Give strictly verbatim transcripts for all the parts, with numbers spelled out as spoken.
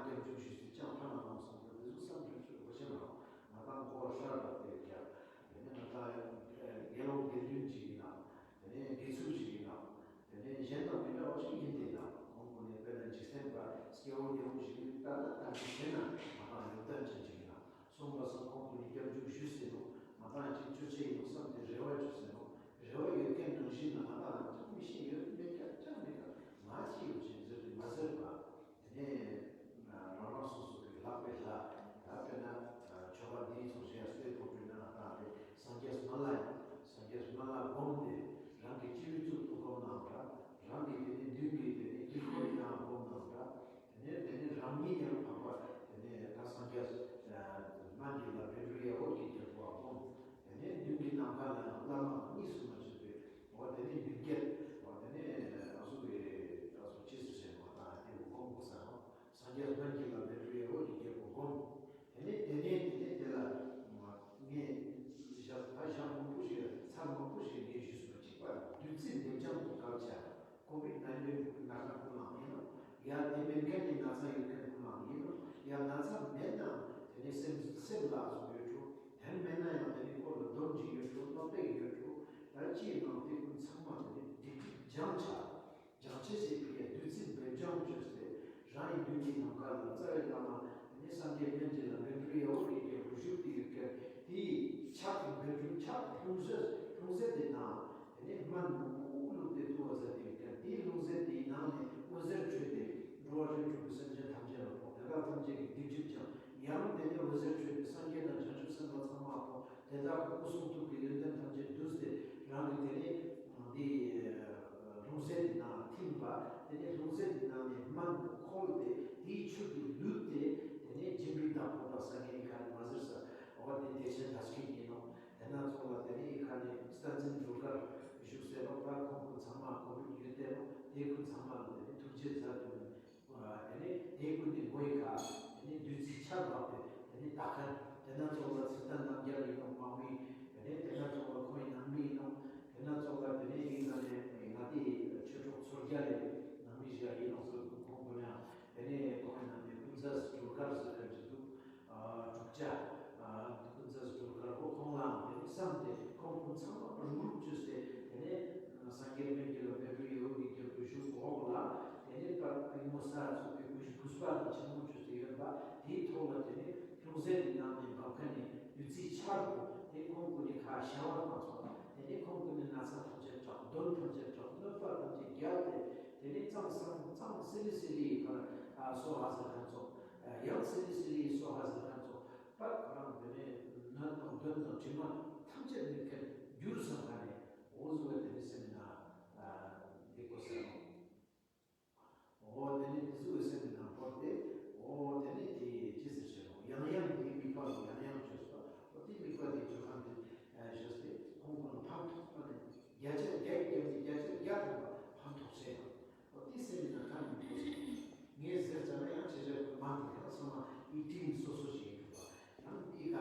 སྐྱབས་འཇུག་ཞུས་ཏེ་ཅང་ཕན་མ་ཐོགས་བསམ་སྟེ་དེ་ཚོ་བསམ་ཚུལ་ཚོ་འོ་ཤེས་མ་རེད། ང་ཏང་མགོ་ཧྲ་ར་བལྟས་ཀྱང་དེ་ནས་ང་ཏང་དགེ་སློང་དགེ་འདུན་ཅིག་ཡིན་ན་དེ་ནས་དགེ་ཚུལ་ཅིག་ཡིན་ན་དེ་ནས་གཞན་དང་མི་འདྲ་བ་ཞིག་ཡིན་ཏེ་ན་ཁོང་ཁོ་ནས་དཔེར་ན་འཇིག་རྟེན་པ་སྐྱེ་བོ་སྐྱེ་བོ་ཞིག་ཡིན་ལྟ་ན་ད་འཇིག་རྟེན་ན་ང་ཏང་ཡོན་ཏན་ཅན་ཅིག་ཡིན་ན། སོང་པ་སང་ཁོང་ཁོ་ནས་སྐྱབས་འཇུག་ཞུས་ཟིན་ནོ། ང་ཏང་ཅིག་ཅོ་ཅེས་ཡིན་ནོ་བསམ་སྟེ་རེ་བ་ཅོས་ཟིན་ནོ། རེ་བ་ཡོད་མཁན་ནང་བཞིན་ན་ང་ཏང་ལ་ཅང་མི་ཤེས་ཡོད་མེད་ཀྱང་ཅང་མེད་ཀྱང་ང་ཅི་ཡོད་ཅེས་ཟེར་ཏེ་མ་ཟེར་བ། དེ་ནས་རང་རང་སོ་སོ་གི་ལྷག་པའི་ལྷ་ད་དཔེར་ན་ཆོ་ག་འདིའི་ཚོགས་ཞེས་སྟོད་ཕོ་བྲང་ན་ང་ཏང་རེ་སངས་རྒྱས་སྨན་བླ་ཡིན། སངས་རྒྱས་སྨན་བླ་བསྒོམས་ཏེ་རང་གི་སྤྱི་བོའི་གཙུག་ཏུ་བསྒོམས་ནའང་འདྲ། རང་གི་དེ་ནས་མདུན་གྱི་དེ་ནས་དཀྱིལ་འཁོར་ནང་བསྒོམས་ནའང་འདྲ། དེ་ནས་དེ་ནས་རང་ཉིད་ཡང་འཕགས་པ་དེ་ནས་ད་སངས་རྒྱས་སྨན་གྱི་བླ་བཻ་ཌཱུརྱ་འོད་ཀྱི་རྒྱལ་པོ་བསྒོམ། དེ་ནས་མདུན་གྱི་ནམ་མཁའ་ལ་ཡང་བླ་མ་གཉིས་སུ་མ་ཕྱེད་པའི་འོ་དེ་ནས་མདུན་བསྐྱེད་འོ་དེ་ནས་ཨ་སུ་བའི་ཨ་སུ་ཅི་ཟེར་ཞེས་པ་དང་དེ་བསྒོམ་དགོས་ས་རོ། སངས་རྒྱས་སྨན་གྱི་བླ་བཻ་ཌཱུརྱ་འོད་ཀྱི་རྒྱལ་པོ་བསྒོམ། དེ་ནས་དེ་ནས་དེ་ནས་དེ་ལ་ངས་ཞག་ད་ཞག་མང་པོ་ཞིག་ཚར་མང་པོ་ཞིག་ངས་ཞུས་སོང་། གཅིག་པ་བདུད་རྩི་འབེབས་སྦྱང་དུ་དགའ་བྱ། ཀོ་བིད་ནའིན་ཊིན་ན་ཚ་ཁོ་ན་ཡིན་ནོ། ཡང་དེ་མིན་མཁན་ནི་ན་ཚ་ཡོད་མཁན་ཁོ་ན་ཡིན་ནོ། ཡང་ན་ཚ་མེད་ན་དེ་ནས་སེམས་སེམས་ལ་བཟོ་ཡོད་འགྲོ། དེ་མེད་ན་ཡང་དེ་ནས་ཁོ་ལ་སྡོམ་གྱི་ཡོད་འགྲོ། སྣོད་པའི་ཡོད་འགྲོ། ད་ཅི་ཡིན་ནང་དེ་ཀུན་ཚང་མ་དེ་ནས་སྡིག་སྒྲིབ་སྦྱང་བྱ། སྦྱང་བྱེད་ཅེས་པའི་བདུད་རྩི་འབེབས་སྦྱང་བཅོས་ཏེ་རང་ཡི་མདུན་གྱི་ནམ་མཁའ་ལ་རྩ་བའི་བླ་མ་དེ་ནས་སངས་རྒྱས་སྨན་གྱི་བླ་བཻ་ཌཱུརྱ་འོད་ཀྱི་རྒྱལ་པོ་བཞུགས་ཏེ་ཡོད་མཁན་དེའི་ཕྱག་གི་བཻ་ཌཱུརྱ་ཕྱག་ལྷུང་བཟེད་ལྷུང་བཟེད་དེ་ནང་དེ་ནས་སྨན་མང་པོ་བླུགས་ཏེ་བཏུ་བ་མཛད་དེ་ཡོད་མཁན་དེའི་ལྷུང་བཟེད་དེའི་ནང་ནས་འོད་ཟེར་འཕྲོས་ཏེ་འགྲོ་བ་རིགས་དྲུག་གི་སེམས་ཅན་ཐམས་ཅད་ལ་ཕོག་དེ་དག་ཐམས་ཅད་ཀྱི་སྡིག་སྒྲིབ་སྦྱངས། ཡང་དེ་ནས་འོད་ཟེར་འཕྲོས་ཏེ་སངས་རྒྱས་དང་བྱང་ཆུབ་སེམས་དཔའ་ཚང་མ་ཕོག་དེ་དག་གི་སྐུ་གསུང་ཐུགས་ཀྱི་ཡོན་ཏན་ཐམས་ཅད་བསྡུས་ཏེ་རང་གི་དེ་ནས་འདི་ལྷུང་བཟེད་དེ་ནང་ཐིམ་པ། དེ་ནས་ལྷུང་བཟེད་དེ་ནང་ནས་སྨན་ཁོལ་ཏེ་དེའི་ཆུ་དེ་བླུད་དེ་དེ་ནས་སྦྱིན་པའི་བདག་པོ་དང་སངས་རྒྱས་ཁ་ནས་མ་ཟེར་ས་འོ་དེ་བདེ་ཆེན་དར་ཞིང་ཡིན་ནོ། དེ་ན་ཚོགས་ལ་དེ་ནས་ཁ་ནས་བསྟན་འཛིན་སྒྲོལ་དཀར་བཞུགས་སའི་ལོག་པར་ཁོང་ཁོ་ཚང་མ་གོ་ཡོད་དེ་ནོ། དེ་ཁོ་ཚང་མ་ལ་དེ་ནས་ཐུགས་རྗེ་མཛད་དུ་ནས། དེ་ནས་དེ་ཀུན་ནས་མགོ་ཡི་ཁ། དེ་ནས་བདུད་རྩི་ཆར་འབབ་པས་དེ་ནས་ད་ཁར། དེ་ན་ཚོགས་ལ་ཚུལ་ལྡན་རྣམ་རྒྱལ་ཡིན་ནོ་དམག་མི། དེ་ནས་དེ་ན་ཚོགས་ལ་ཁོང་ཡི་ནང་མི་ཡིན་ནོ། དེ་ན་ཚོགས་ལ་དེ་ནས་ཡིན་ན་ནས་ང་དེ་ཆོས་གྲོགས་ཚོར་རྒྱ་ལས་ནང་མི་ཞིག་ཡིན་ནོ་ཟེར་ཁོང་ཁོ་ན། དེ་ནས་ཁོང་ཡི་ནང་ནས་ཀུན་བཟང་སྒྲོལ་དཀར་ཟེར་མཁན་ཅིག་འདུག་དྲུག་ཅག་ཀུན་བཟང་སྒྲོལ་དཀར་པོ་ཁོང་ལའང་དེ་ནས་བསམ་སྟེ་ཁོང་ཁོང་ཚང་མ་རུག་རུག་བཅོས་ཏེ་དེ་ནས་སངས་རྒྱས་སྨན་གྱི་བླ་བཻ་ཌཱུརྱ་འོད་ཀྱི་རྒྱལ་པོ་བཞུགས་འོག་ལ་དེ་ནས་པདྨ་ས་ཚུགས་པའི་གུ་གུས་པ་དང་ཆེན་མོ་བཅོས་ཏེ་ཡོད་པ་དེའི་ཐོག་ལ་དེ་ནས་ལྷུང་བཟེད་ཀྱི་ནང་ནས་འབབ་མཁན་ནི་བདུད་རྩིའི་ཆར་པོ་དེ་ཁོང་ཀུན་ནས་ཁ་ཤ་བ་དང་ཚོགས་དེ་ནས་ཁོང་ཀུན་ནས་ན་ཚ་ཐམས་ཅད་དྲག་གདོན་ཐམས་ཅད་དྲག་གནོད་པ་ཐམས་ཅད་རྒྱལ་ཏེ་དེ་ནས་གཙང་སང་གཙང་སི་ལི་སི་ལི་ཕར་སོ་ཧ་ཟེར་མཁན་ཚོ། ཡང་སི་ལི་སི་ལི་སོ་ཧ་ཟེར་མཁན་ཚོ། པར་ཁོ་རང་དེ་ནས་ནད་དང་གདོན་དང་དྲི་མ་ཐམས་ཅད་ནི་ཁེར་འགྱུར་སོང་ག་ནས་འོ་ཟུ་བ་དེ་ནས་སེམས་ན་འདི་གོ་ཟེར་རོ། འོ་དེ་ནས་དེ་ཟུ་བའི་སེམས་ན་བོར་ཏེ་འོ་དེ་ནས་དེ་ཅི་ཟེར་ཟེར་རོ། ཡང་ཡང་དེའི་དམིགས་པ་ལ་ཡང་ཡང་བཅོས་སོ། འོ་དེའི་དམིགས་པ་དེ་བཅོས་ཁང་དེ་བཞག་སྟེ་ཁོང་ཁོ་ན་ཕར་ཐོགས་པ་ནས་བརྒྱ་ཆ་བརྒྱ་བརྒྱ་ཆ་བརྒྱ་ཐམ་པ་ཕར་ཐོགས་ཆེ་ཡང་། འོ་དེ་སེམས་ནང་ཁ་ནས་ཐོས་སོང་། ངས་ཟེར་ཙམ་ན་ཡང་ཆེ་ཆེ་མ་འདུག་ཡང་ཚང་མ་ཡིད་ཀྲིན་སོ་སོ་ཞིག་ཡིན་འདུག་པ། ཡང་འདི་ག་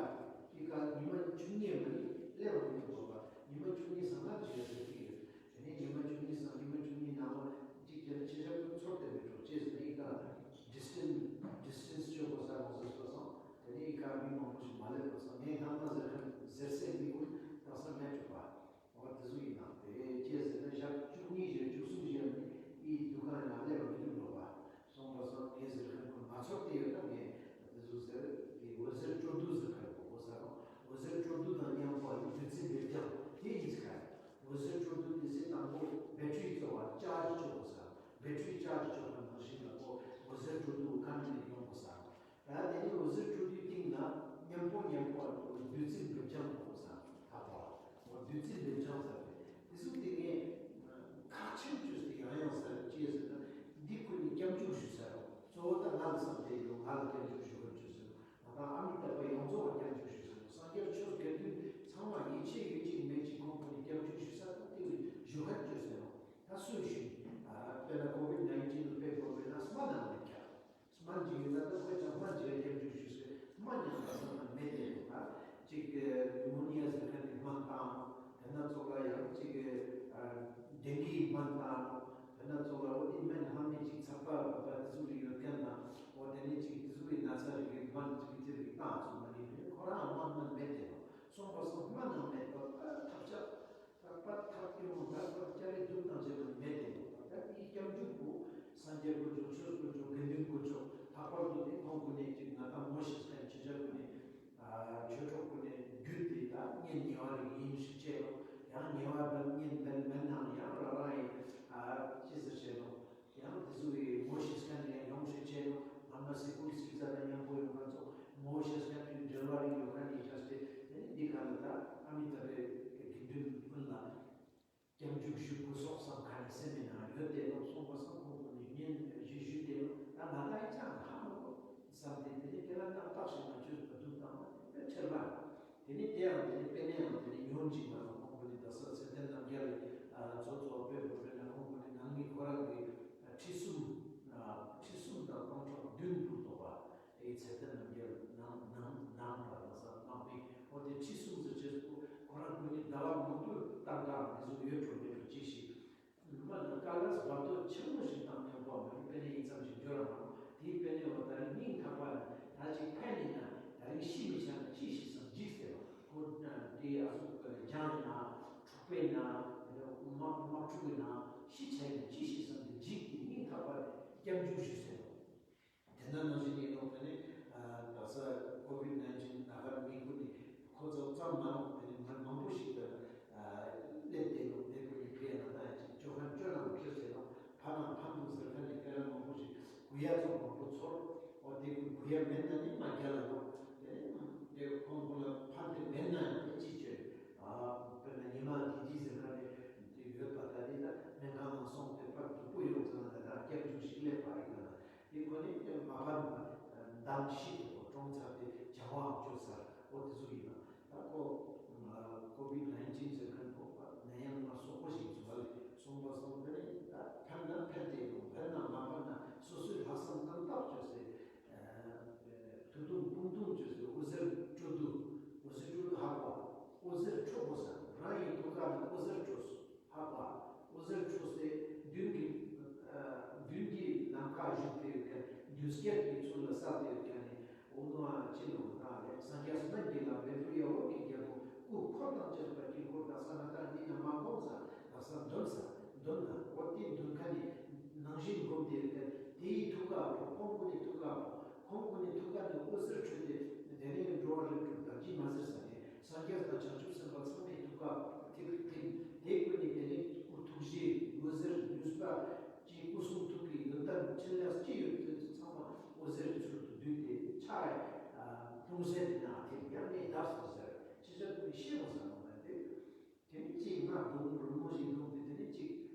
འདི་ག་ཉི་མ་བཅུ་གཉིས་མ་ནི་སླེབས་པ་མི་འདུག་པ། ཉི་མ་བཅུ་གཉིས་སང་ལ་བྱེད་ཟེར་གྱི་ཡོད། དེ་ནས་ཉི་མ་བཅུ་གཉིས་སང་ཉི་མ་བཅུ་གཉིས་ནང་ལ་གཅིག་བྱས་ན་ཆེ་ཆེ་ཚོར་ཏེ་མི་འགྲོ་ཅེས་ཟེར་ནས་ཡིན་ག་ཌི་སི་ཊེན་སི་ཌི་སི་ཊེན་སི་སྤྱོད་དགོས་ས་མ་ཟེར་སོ་སང་། དེ་ནས་ཡིན་ག་མི་མང་པོ་ཞིག་མ་སླེབས་པ་སང་ངས་སྔ་མ་ཟེར་མཁན་ཟེར་སའི་མི་ཀུན་དག་ས་མེད་འགྲོ་པ། འོ་དེ་ཚོ་ཡིན་ན་དེ་ཅི་ཟེར་ན་ཞག་བཅུ་གཉིས་བཞག་བཅུ་གསུམ་བཞག་ནས་ཨི་འདུ་ཁང་ནང་སླེབས་པ་མི་འདུག་ལོ་བ། སོང་པ་སོང་དེ་ཟེར་མཁན་ཁོ་མ་ཚོར་ཏེ་ཡོད་ན་ངས་དེ་ཚོ་ཟེར་དེ་འོད་ཟེར་སྤྲོ་བསྡུ་ཟེར་མཁན་གོ་གོ་ས་རོ། འོད་ཟེར་སྤྲོ་བསྡུ་དང་མཉམ་པོ་ཨ་ནི་བདུད་རྩི་འབེབས་ཀྱང་དེ་ཡིན་ཟེར་མཁན། འོད་ཟེར་སྤྲོ་བསྡུ་དེ་ཚེ་དང་པོ་བེ་ཊི་རི་གཙོ་བ་ཅར་ཇི་གཅོག་གོ་ས་རོ། བེ་ཊི་རི་ཅར་ཇི་གཅོག་པ་ནང་བཞིན་ལ་ཁོ་འོད་ཟེར་སྤྲོ་བསྡུ་ཁ་ནས་ཡོང་གོ་ས་རོ། ད་དེ་ནི་འོད་ཟེར་སྤྲོ་བསྡུའི་སྟེང་ན་མཉམ་པོ་མཉམ་པོ་བདུད་རྩི་འབེབས་སྦྱང་དགོས་ས་ད་པ། འོ་བདུད་རྩི་འབེབས་སྦྱང་ཟེར་བས་དེ་ཟུག་དེ་ངས་ཁག་ཆེན་བཅོས་ཏེ་ཡང་ཡང་ཟེར་ཅེས་ཟེར་ན་འདི་ཁོ་ནི་སྐྱབས་འཇུག་ཞུ་ཟེར་རོ། གཙོ་བོ་ད་ང་ལ་བསམ་སྟེ་ཡོད་ང་ལ་སྐྱབས་འཇུག་ཞུ་གར་བཅོས་ཟེར་རོ། ང་དང་ཨ་མི་ཏཱ་པ་ཡོངས་རྫོགས་ལ་སྐྱབས་འཇུག་ཞུ་ཟེར་རོ། སངས་རྒྱས་ཆོས་དགེ་འདུན་ཚང་མ་ཡིད་ཆེས་ཡོད་ཅིག་མེད་ཅིག་ཁོང་ཁོ་ནི་སྐྱབས་འཇུག་ཞུ་ས་ད་དེ་བས་ཞུ་གར་བཅོས་ཟེར་རོ། ད་སུས་ཞུ་ནི་དཔེར་ན་ཀོ་བིད་ནའིན་ཊིན་ལ་དཔེ་བོར་བས་ན་སྨན་ནང་ལ་ཁྱབ། སྨན་གྱི་ཡོད་ན་ད་དཔེ་ཆ་སྨན་གྱི་སྐྱབས་འཇུག་ཞུ་སའི་སྨན་ཉམས་པ་སོང་ན་མེད་དེ་ད་ཅིག་ནི་མོ་ནི་ཡ་ཟེར་མཁན་གྱི་སྨན་བཏང་། དེ་ན་ཚོགས་ལ་ཡང་ཅིག་ཌེང་གིའི་སྨན་བཏང་། དེ་ན་ཚོགས་ལ་འོ་དེ་སྨན་ལྷག་མེད་ཅིག་ཚ་བ་བ་བ་དེ་ཚོ་ལ་ཡོད་མཁན་དང་། དེ་ནས་ཅིག་དེ་ཚོ་གི་ན་ཚ་རིགས་རིགས་མ་ནི་ཅིག་གི་དེ་རིགས་བཏང་ཚོ་མ་ནི་རེད། ཁོ་རང་མ་མ་མེད་དེ་ནོ། སོང་པ་སོང་མ་ནང་མེད་པ་པ་ཐབས་ཆག་པ་པ་ཐབས་སྐྱོ་མོ་ད་པ་སྐྱ་རེ་སྡུག་དང་བཅས་པ་མེད་དེ་ནོ། ད་དེའི་སྐྱབས་འཇུག་པོ་སངས་རྒྱས་དཀོན་མཆོག་ཆོས་དཀོན་མཆོག་དགེ་འདུན་དཀོན་མཆོག་ལྷག་པར་དུ་དེ་ཁོང་ཀུན་ནས་ཅིག་ང་ད་ངོ་ཤེས་མཁན་ཆོས་ཆ་ཀུན་ནས་ཆོས་གྲོགས་ཀུན་ནས་བརྒྱུད་དེ་ད་གཉེན་ཉེ་བ་རིགས་ཡིན་ཞིག་བྱས་ནོ། ཡང་ཉེ་བ་དང་གཉེན་མེད་མེད་ནའང་ཡང་རང་རང་ཡིན་ཅི་ཟེར་བྱས་ནོ། ཡང་དེ་ཚོ་ཡི་ངོ་ཤེས་མཁན་ཡང་ཡོང་ཤེས་བྱས་ནོ། ཨ་མ་སི་ཀུལ་སི་ཛ་ན་མཉམ་པོ་ཡོང་མཁན་ཚོ་ངོ་ཤེས་མཁན་གྱི་འབྲེལ་བ་རིགས་ཡོད་མཁན་ཡིན་ཤག་སྟེ། དེ་ནི་འདི་ག་ལ་ད་ཨ་མི་ད་པའི་དགེ་འདུན་ཀུན་ལ་སྐྱབས་འཇུག་ཞུ་དགོས་སོགས་བསམ་མཁན་ནི་སེམས་མི་ནང་ཡོད་དེ་ནོ། སོང་པ་སང་ཁོང་ཁོ་ནི་ཉིན་བཞི་བཞུད་དེ་ནོ། ད་ང་ད་ཨི་ཅང་ཧ་མ་གོ་བསམ་སྟེ། དེ་ནི་དེ་ལ་ཏག་ཏག་ཞིག་ན་ཆོས་པ་འདུག་དང་མ་དེ་ཁྲེལ་བ། དེ་ནི་དེ་ཡང་དེ་ནི་དཔེ་ནས་ཡང་དེ་ནི་ཉོན་ཅིག་མ་རུང་། ཁོང་ཁོ་ནི་ད་ས་ཚེ་བརྟན་རྣམ་རྒྱལ་ཚོ་ཚོ་དཔེ་བོ་དཔེ་ན་ཁོང་ཁོ་ནི་ནང་མི་ཁོ་རང་གི་ཁྲི་གསུམ་ཁྲི་གསུམ་དང་སྟོང་ཕྲག་བདུན་པོ་ཐོབ་པ། ཨེ་ཚེ་བརྟན་རྣམ་རྒྱལ་ནང་ནང་ནང་པ་དང་ས་དམག་མི་འོ་དེ་ཁྲི་གསུམ་ཟེར་བྱས་སུ་ཁོ་རང་ཁོ་ནི་ཟླ་བ་མང་པོ་བཏང་ག་མི་བཟོ་ཡོད་འགྲོ་མེད་འགྲོ་ཅིག་ཞིག་མ་ན་ཀ་ལ་སྦར་དོ་ཆེན་པོ་ཞིག་དང་མཉམ་པོ་མི་རིགས་དཔེ་ནས་ཡིན་ཙམ་ཞིག་འབྱོར་ར་མ་རུང་། དེའི་དཔེ་ནས་འོ་ད་རིང་སྙིང་ཐག་པ་ནས་ད་ཅིག་ཕན་ཡིན་ན་ད་རིང་ཤི་མི་ཆ་ན་ཅི་ཞིག་སང་འཇིགས་ཟེར་བ། ཁོ་དེའི་ཨ་ཟུག་གི་ལྗང་ཡིན་ན་འཁྲུག་པའི་ན་དམག་དམག་འཁྲུག་གི་ན་ཤི་ཆ་ཡིན་ན་ཅི་ཞིག་སང་དེ་འཇིགས་ཀྱི་སྙིང་ཐག་པ་ནས་སྐྱབས་འཇུག་ཞུ་ཟེར་བ། དེ་འདྲ་ནང་བཞིན་ཡིན་ནོ། དེ་ནི་ད་ས་ཀོ་བིད་ནའིན་ཊིན་ད་གར་མི་ཀུན་ནི་ཁོ་ཚོ་ཙམ་མ་ནོ། དེ་ནི་མི་མང་པོ་ཞིག་ད་སླེབས་བསྡད་ནོ། དེ་ཀུན་ནི་ཕེ་ཡ་ན་ད་ཅིག་ཅོ་ཁན་ཅོ་ནང་ཁྱེར་ཟེར་ནོ། ཕ་ནང་ཕ་འདུག་ཟེར་ཁན་ནི་ཕེ་ར་མང་པོ་ཞིག་གུ་ཡ་ཚོ་མང་པོ་ཚོར། འོ་དེ་ཀུན་གུ་ཡ་མེད་ན་ནི་མ་རྒྱལ་ལ་ནོ། དེ་ནི་དེ་ཁོང་ཁོ་ལ་ཕ་དེ་མེད་ན་དེ་ཅི་བྱོས། དཔེར་ན་ཉི་མ་དེ་དེ་ཟེར་ཁན་ནི་དེ་ཡོད་པ། ད་དེ་ད་སྨན་ཁང་ནང་སོང་སྟེ་ཕ་སྡུག་པོ་ཡོང་ཙང་ད་ད་སྐྱབས་འཇུག་ཞིག་སླེབས་པ་ཡིན་ན། དེ་ཁོ་ནི་མ་ཕམ་པ་འདམ་ཤི་དུ་གྲོངས་ཚར་ཏེ་བྱ་བའང་བཅོལ་ཚར། འོ་དེ་ཚོ་ཡིན་ན་ད་ཁོ་ཀོ་བིད་ནའིན་ཊིན་ཟེར་མཁན་པོ་ནད་ཡམས་མ་སོག་པོ་ཞིག་ཚུགས་པ་ལས་སོང་པ་སོང་། དེ་ནི་ད་ཕན་ན་ཕན་ཏེ་ཡོང་། ཕན་ན་མ་ཕན་ན་སོ་སོའི་ལྷག་བསམ་རྣམ་དག་བཅོས་ཏེ་ཐུགས་དུང་དཔུང་དུང་བཅོས་ཏེ་འོད་ཟེར་སྤྲོ་བསྡུ། འོད་ཟེར་སྤྲོ་བསྡུ་ཧ་གོ། འོད་ཟེར་འཕྲོ་དགོས་ས་རང་ཡི་ཐུགས་ཀ་ནས་འོད་ཟེར་འཕྲོས། ཧ་གོ། འོད་ཟེར་འཕྲོས་ཏེ་མདུན་གྱི་མདུན་གྱི་ནམ་མཁའ་བཞུགས་ཏེ་ཡོད་མཁན་ཉུལ་སྐད་ཀྱི་ཚུལ་ལ་གསལ་ཏེ་ཡོད་མཁན་ནི་འོ་ནོ་ཨ་ཅི་ལོ་ད་ལས་སངས་རྒྱས་སྨན་གྱི་ལམ་བཻ་ཌཱུརྱ་འོད་ཀྱི་རྒྱལ་པོ་སྐུ་འཁོར་དང་བཅས་པ་དཀྱིལ་འཁོར་དག་ས་ན་ད་འདི་ན་མ་འགོམ་ས་དག་ས་འདོན་ས་འདོན་ན། འོ་དེ་འདོན་མཁན་ནི་ནང་བཞིན་བསྒོམས་ཏེ་ཡོད་མཁན་དེའི་ཐུགས་ཀ་ཕོག་ཁོང་ཀུན་ནི་ཐུགས་ཀ་ཕོག་ཁོང་ཀུན་ནི་ཐུགས་ཀ་ནས་འོད་ཟེར་འཕྲོས་ཏེ་དེ་ནས་འགྲོ་བ་རིགས་དྲུག་དང་ཅི་མ་ཟེར་ས་ནས། སངས་རྒྱས་དང་བྱང་ཆུབ་སེམས་དཔའ་ཚང་མའི་ཐུགས་ཀ་ཐིམ་ཐིམ། དེ་ཀུན་ནི་དེ་ནི་སྐུ་ཐུགས་རྗེའི་འོད་ཟེར་ནུས་པ་ཀྱི་སྐུ་གསུང་ཐུགས་ཀྱི་ཡོན་ཏན་ཕྲིན་ལས་ཅི་ཡོད་དེ་ཚོ་ཚང་མ་འོད་ཟེར་གྱི་ཚུལ་དུ་བསྡུས་ཏེ་ཕྱག་ལྷུང་བཟེད་དེ་ན་ཐིམ་ཡང་ནས་བརྡབས་སོ་ཟེར། ཅི་ཟེར་ཀུན་ནི་ཤེས་པ་ཟེར་ནོ་མ་དེ། དེ་ནི་གཅིག་སྔར་སྡོང་བུ་རིང་མོ་ཞིག་བླུགས་ཏེ་དེ་ནི་གཅིག་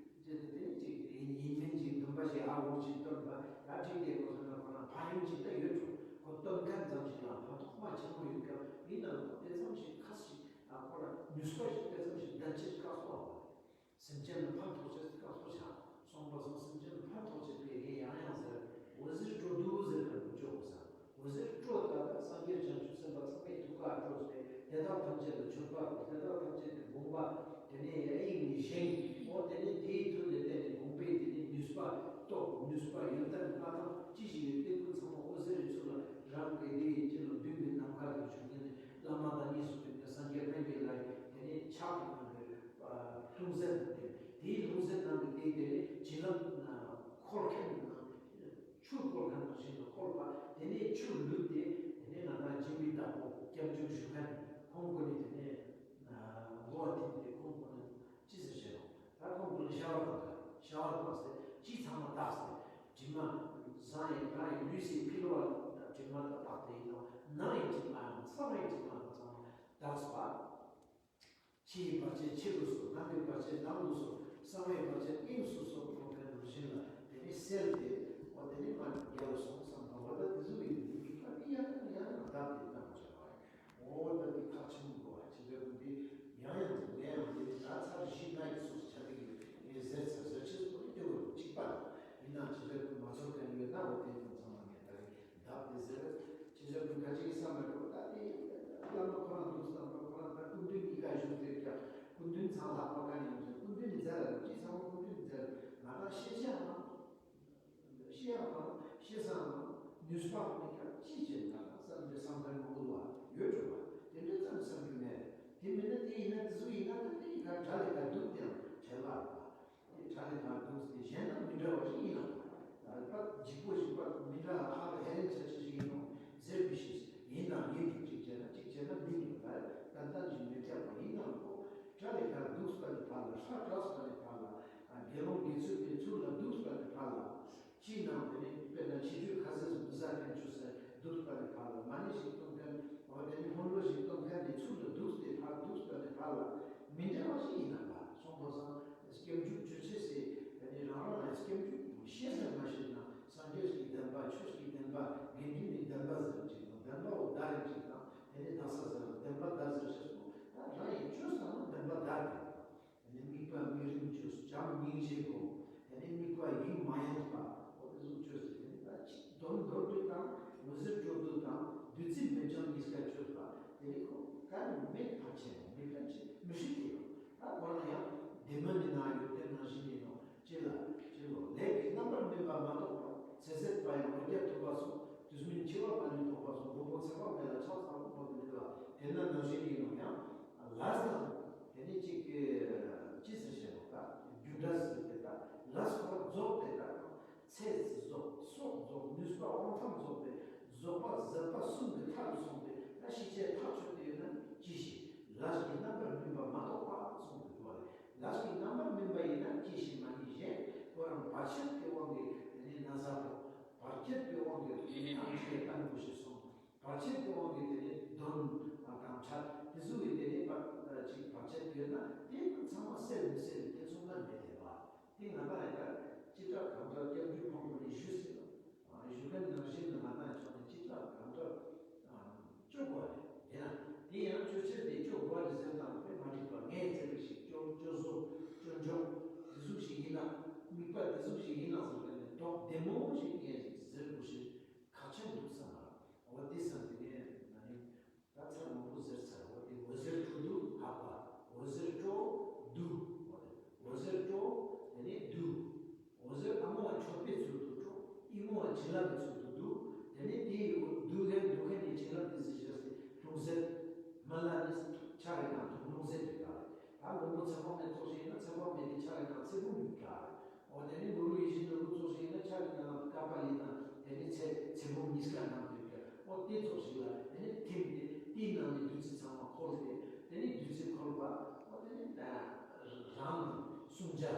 དེ་དེ་ནི་གཅིག་ཡིན་མིན་གྱི་འདུན་པ་ཞིག་ཨ་འུར་ཅིག་བཏོན་པ་ཡ་བྲིས་ཏེ་ཁོ་ཚོ་ན་ཁོ་ན་ཕན་ཡོན་ཅིག་ད་ཡོད་འགྲོ། ཁོ་བཏོན་མཁན་ཙམ་ཞིག་ལ་ཕན་ཐོགས་མ་ཆེན་པོ་ཡོད་ཀྱང་ཡིན་ནའང་ཁོ་དེ་ཙམ་ཞིག་ཁ་ཞིག་ཨ་ཁོ་ལ་ནུས་པ་ཞིག་དེ་ཙམ་ཞིག་ལྡན་ཆེད་བཀག་སོ་བ། སེམས་ཅན་ལ་ཕན་ཐོགས་ཆེད་བཀག་སོ་བྱ། སོང་པ་སོང་སེམས་ཅན་ལ་ཕན་ཐོགས་ཆེད་པའི་ངས་ཡང་ཡང་ཟེར། འོད་ཟེར་སྤྲོ་བསྡུ་ཟེར་བ་འདི་བཅོ་དགོས་ས། འོད་ཟེར་སྤྲོ་ལྟ་བུ་སངས་རྒྱས་བྱང་ཆུབ་སེམས་དཔའ་ཚང་མའི་ཐུགས་ཀར་སྤྲོ་སྟེ་དེ་དག་ཐམས་ཅད་ལ་མཆོད་པ་དང་དེ་དག་ཐམས་ཅད་ཀྱི་དགོངས་པ་དེ་ནས་ཡ་ཡིག་ནས་བཞེངས། འོ་དེ་ནས་དེའི་མཐུ་ལ་བརྟེན་ནས་དགོངས་པས་དེ་ནས་ནུས་པ་སྟོབས་ནུས་པ་ཡོན་ཏན་མངའ་ཐང་ཅི་ཞིག་ཡོད་དེ་ཀུན་ཚང་མ་འོད་ཟེར་རི་ཚུལ་ལ་རང་གི་དེ་ཡི་ཕྱིར་ལ་མདུན་གྱི་ནམ་མཁའ་དུ་བྱུང་ནས་བླ་མ་དང་གཉིས་སུ་མེད་པའི་སངས་རྒྱས་དཔལ་གྱི་ལྷ་ཡི་དེ་ནས་ཕྱག་གི་ནང་གི་ལྷུང་བཟེད་དང་དེ་དེའི་ལྷུང་བཟེད་ནང་གི་དེ་དེ་ནས་བྱིན་རླབས་འཁོར་མཁན་ནང་། ཆུ་བསྐོལ་མཁན་ནང་བཞིན་དུ་བསྐོལ་བ། དེ་ནས་ཆུ་བླུགས་ཏེ་དེ་ནས་ང་རང་སྦྱིན་པའི་བདག་པོ་སྐྱབས་འཇུག་ཞུ་མཁན་ཁོང་ཀུན་ནས་དེ་ནས་མགོ་བ་ཐིམ་སྟེ་ཁོང་ཀུན་ནས་ཅི་ཟེར་བྱས་རོགས། ད་ཁོང་ཀུན་ནས་ཤ་བ་དང་ཤ་བ་དང་ཟེར་ཅི་ཚང་མ་བཏགས་ཟེར། དྲི་མ་བཟང་ཡི་གང་ཡི་ལུས་སེ་ཕི་ལོ་བ་དྲི་མ་དང་བཏགས་ཏེ་ཡིན་ནོ། ནང་ཡི་དྲི་མ་ཡང་གསང་བའི་དྲི་མ་དང་ཚང་མ་བཏགས་པ། ཕྱི་ཡི་བར་ཆད་ཕྱི་རུ་སོང་། ནང་གི་བར་ཆད་ནང་དུ་སོང་། གསང་བའི་བར་ཆད་དབྱིངས་སུ་སོང་། ཁོ་ཁའི་ནང་བཞིན་ལ་དེ་ནི་སེལ་ཏེ་འོ་དེ་ནི་མ་རྒྱལ་སོང་བསམ་པ་འོ་ད་དེ་ཚོ་ཡིན་དུས་ད་དེ་ཡང་ཡང་ཡང་བདག་དེ་ལྟ་བུ་བྱ་བ་ཡིན། འོ་ད་དེ་ཁག་ཆེན་པོ་བ་ཅི་འདྲ་ཀུན་དེ་ཡང་ཡང་དེ་ངས་ཡང་དེ་ནི་ད་ཚར་བཞི་ལྔ་ཡི་སོ་སོ་ཆ་དེ་གི་ངས་ཟེར་ཚར་ཟེར་ཆེ་སོ་ནི་དེ་བོ་གཅིག་པ་ཡིན་ན་ཅི་འདྲ་ཀུན་མ་ཚོར་མཁན་ཡོད་ན་འོ་དེ་ཚོ་ཚང་མ་ངས་ད་རེ། བདག་དེ་ཟེར། ཅི་ཟེར་དུ་ཁ་ཅིག་བསམ་མེད་པར་ད་དེ་བླ་མ་ཁོ་རང་འདུག་བསམ་པ་ཁོ་རང་ད་སྐུ་མདུན་གཉིས་ཀ་བཞུགས་ཏེ་ཀྱང་སྐུ་མདུན་ཚང་ལྷག་པ་ག་ནས་ཡོང་ཟེར། སྐུ་མདུན་ནི་མཛད་ལ་ཅི་ཚང་མ་སྐུ་མདུན་མཛད་ང་ ནུས་པ་མེད་ཀྱང་ཅི་བྱེད་ན་བསམ་པའི་བསམ་འཆར་མང་པོ་འདུག་བ། ཡོད་འགྲོ་བ། དེ་འདྲ་ཙམ་བསམ་རྒྱུ་མེད། དེ་མིན་ན་དེ་ཡིན་ན་དེ་ཚོ་ཡིན་ན་ད་དེ་ཡི་ག་དགྲ་ལས་ཀ་སྡུག་དེ་ཡང་བྲལ་བ་རེད་བ། དེ་དགྲ་ལས་ཀ་སྡུག་དེ་གཞན་དང་མི་འདྲ་བ་ཞིག་ཡིན་ན། ད་ལྟ་འཇིགས་པོ་ཞིག་པ་མི་འདྲ་ཧ་ལ་ཧེ་རན་ཆ་ཆ་ཞིག་ཡིན་ནོ་ཟེར་མི་ཤེས། ཡིན་དང་མིན་དང་གཅིག་བྱས་ན་གཅིག་བྱས་ན་མིན་དང་ད་ཏན་ཏན་ཞིག་མི་འཐད་པ་ཡིན་ནའང་ཁོ་དགྲ་ལས་ཀ་སྡུག་པ་ནི་ཕར་ལ། ཧྲ་དྲགས་པ་ནི་ཕར་ལ། དགེ་སློང་དགེ་ཚུལ་དེ་ཚུལ་ལ་སྡུག་པ་ནི་ཕར་ལ། ཅིའི་ནང་དེ་ནི་དཔེར་ན་ཆེ་ཆུང་ཁ་ཟས་སུ་མི་ཟ་མཁན་ཆུ་ཟ་སྡུག་པ་ནི་ཕར་ལ། མ་ཎི་ཞིག་གཏོང་མཁན་འོ་དེ་ནི་སྨོན་ལམ་ཞིག་གཏོང་མཁན་ནི་ཚུལ་ལ་སྡུག་སྟེ་ཕར་སྡུག་པ་ནི་ཕར་ལ། མི་འདྲ་བ་ཞིག་ཡིན་ན་ལ་སོང་པ་སང་སྐྱབས་འཇུག་ཆོས་ཆེ་སེ་དེ་ནི་རང་རང་ལ་སྐྱབས་འཇུག་ཤེས་ཟེར་མ་ཤེས་ན་སངས་རྒྱས་ཀྱི་བདེན་པ་ཆོས་ཀྱི་བདེན་པ་དགེ་འདུན་ནི་བདེན་པ་ཟེར་ཅིག་དང་བདེན་པ་འོ་ད་རེ་ཅིག་དང་དེ་ནི་དག་ས་ཟེར་བདེན་པ་ད་ཟེར་ཆེ་སོང་ད་རང་ཡི་ཆོས་ཟེར་ན་བདེན་པ་ད་རེ། དེ་ནས་དམིགས་པ་དམིགས་རིམ་བཅོས། བྱམས་སྙིང་རྗེ་སྒོམ། དེ་ནས་དམིགས་པ་ཡིད་མ་ཡེངས་པ། འོ་དེ་ཚོ་བཅོས་ཟེར། དེ་ནས་ད་ཅི་དོན་མདོར་བསྡུས་དང་འོད་ཟེར་སྤྲོ་བསྡུ་དང་བདུད་རྩི་འབེབས་སྦྱང་གཉིས་ཀ་བཅོས་པ། དེ་ནས་ཁོ་ག་ནས་མེད་ཕར་ཆེ་མེད་ཕར་ཆེ་མི་ཧྲིག་གི་ཡོད། ད་ཁོ་རང་ཡང་བདེ་སྨོན་ནི་ན་ཡོད་དེ་ནང་བཞིན་ཡིན་ནོ། ཅི་ལ་ཅི་ལོ་ལས་ཀྱི་རྣམ་པར་སྨིན་པ་མ་གཏོགས་པ། ཚེ་ཟད་པ་ཡང་འོ་བརྒྱ་ཐུབ་པ་སོགས་དུས་མིན་འཆི་བ་མ་ལུས་ཐོགས་པ་སོགས་མགོན་པོ་ཚེ་དཔག་མེད་ལ་ཕྱག་འཚལ་ལོ། འོ་དེ་འདྲ་དེ་ན་ནང་བཞིན་ཡིན་ནོ་ཡང་། ལས་དང་། དེ་ནས་ཅིག་གི་ཅི་ཟེར་བཤད་ནོ་ད། རྒྱུ་འབྲས་ཟེར་དེ་ད། ལས་ཁོ་ར་རྫོགས་དེ་ད། ཚེ་རྫོགས། སྲོག་རྫོགས། ནུས་པ་དབང་ཐང་རྫོགས་ཏེ། རྫོགས་པ་ཟད་པ་གསུམ་གྱི་མཐའ་རུ་སོང་སྟེ་ད་ཤི་ཆད་ཐག་ཆོད་དེ་ཡོད་ན་ཅི་ཞིག་ལས་ཀྱི་རྣམ་པར་སྨིན་པ་མ་གཏོགས་པ་གསུངས་ཏེ་འདུག་བ་ལས། ལས་ཀྱི་རྣམ་པར་སྨིན་པ་ཡིན་ན་ཅི་ཞིག་མ་ཉིད་གཞན་ཁོ་རང་བར་ཆད་ཀྱི་དབང་གིས་དེ་ནས་ན་ཚ་པོ། བར་ཆད་ཀྱི་དབང་གིས་དེ་ནས་ཨང་ཆད་ལྟ་བུ་ཞིག་སོང་། བར་ཆད་ཀྱི་དབང་གིས་དེ་ནས་གདོན་དང་ཁྲག་དེ་ཚོ་གིས་དེ་ནས་བར་ཅིག་བར་ཆད་ཡོད་ན་དེ་ཚང་མ་སེལ་མི་སེལ་དེ་ཚོ་ལ་མི་བདེ་བ། དེ་ང་ད་ལས་ཀ་ཅི་ལྟར་གང་ལྟར་སྐྱབས་འཇུག་ཕུང་པོ་ནས་ཞུ་ཟེར་ལ། ཞུ་མཁན་ནང་བཞིན་དུ་ང་ད་ཕྱོགས་ནས་ཅི་ལྟར་གང་ལྟར་སྐྱོབ་དགོས་རེད། དེ་ན་དེ་ཡང་སྐྱོབ་ཕྱིར་དེ་སྐྱོབ་དགོས་རེད་ཟེར་དང་དཔེ་མ་འགྲིག་པ་ངས་བྱས་པ་ཞིག་སྐྱོབ་སྐྱོབ་བཟོ་སྐྱོབ་འཇོག་དེ་ཚོ་ཞིག་ཡིན་ན་དམིགས་པ་དེ་ཚོ་ཞིག་ཡིན་ན་ཟེར་མཁན་ནས་མདོག་བདེ་མོ་ཞིག་ངས་ཟེར་དགོས་ཞེས་ཁག་ཆེན་འདུག་བསམ་པ། འོ་དེ་བསམ་དེ་ངས་ན་ནིང་ད་ཚར་མང་པོ་ཟེར་ཚར། འོ་དེ་འོད་ཟེར་འཕྲོ་འདུ་འཕགས་པ། འོད་ཟེར་སྤྲོ་འདུ། འོ་དེ་འོད་ཟེར་སྤྲོ་དེ་ནས་འདུ། འོད་ཟེར་ཨ་མོ་བ་མཆོད་པའི་ཚུལ་དུ་སྤྲོ། ཨི་མོ་བ་བྱིན་རླབས་ཀྱི་ཚུལ་དུ་འདུ། དེ་ནས་དེའི་འདུ་ལྷན་འདུ་ཁན་ནི་བྱིན་རླབས་དེ་ཟེར་བྱས་ཏེ་ལྷུང་བཟེད། སྨན་བླ་ནི་ཕྱག་གི་ནང་དུ་ལྷུང་བཟེད་དེ་ག་རེད། ད་མགོན་པོ་ཚེ་དཔག་མེད་ཚོགས་ཤིག་ཡིན་ན་ཚེ་དཔག་མེད་དེ་ཕྱག་གི་ནང་ཚེ་བུམ་ཡོད་ག་རེད། འོ་དེ་ནས་གུ་རུ་ཡིད་བཞིན་ནོར་བུ་ཚོགས་ཤིག་ཡིན་ན་ཕྱག་གི་ནང་ལ་ཀ་པཱ་ལི་ན་དེ་ནས་ཚེ་ཚེ་བུམ་གཉིས་ཀ་ནང་དུ་ཡོད་ག་འོ་དེ་ཚོགས་ཤིག་ལ་དེ་ནས་ཐིམ་སྟེ་དེའི་ནང་ནས་བདུད་རྩི་ཚང་མ་འཁོལ་ཏེ་དེ་ནས་བདུད་རྩི་འཁོལ་བ་འོ་དེ་ནས་རང་དང་སུམ་བརྒྱ།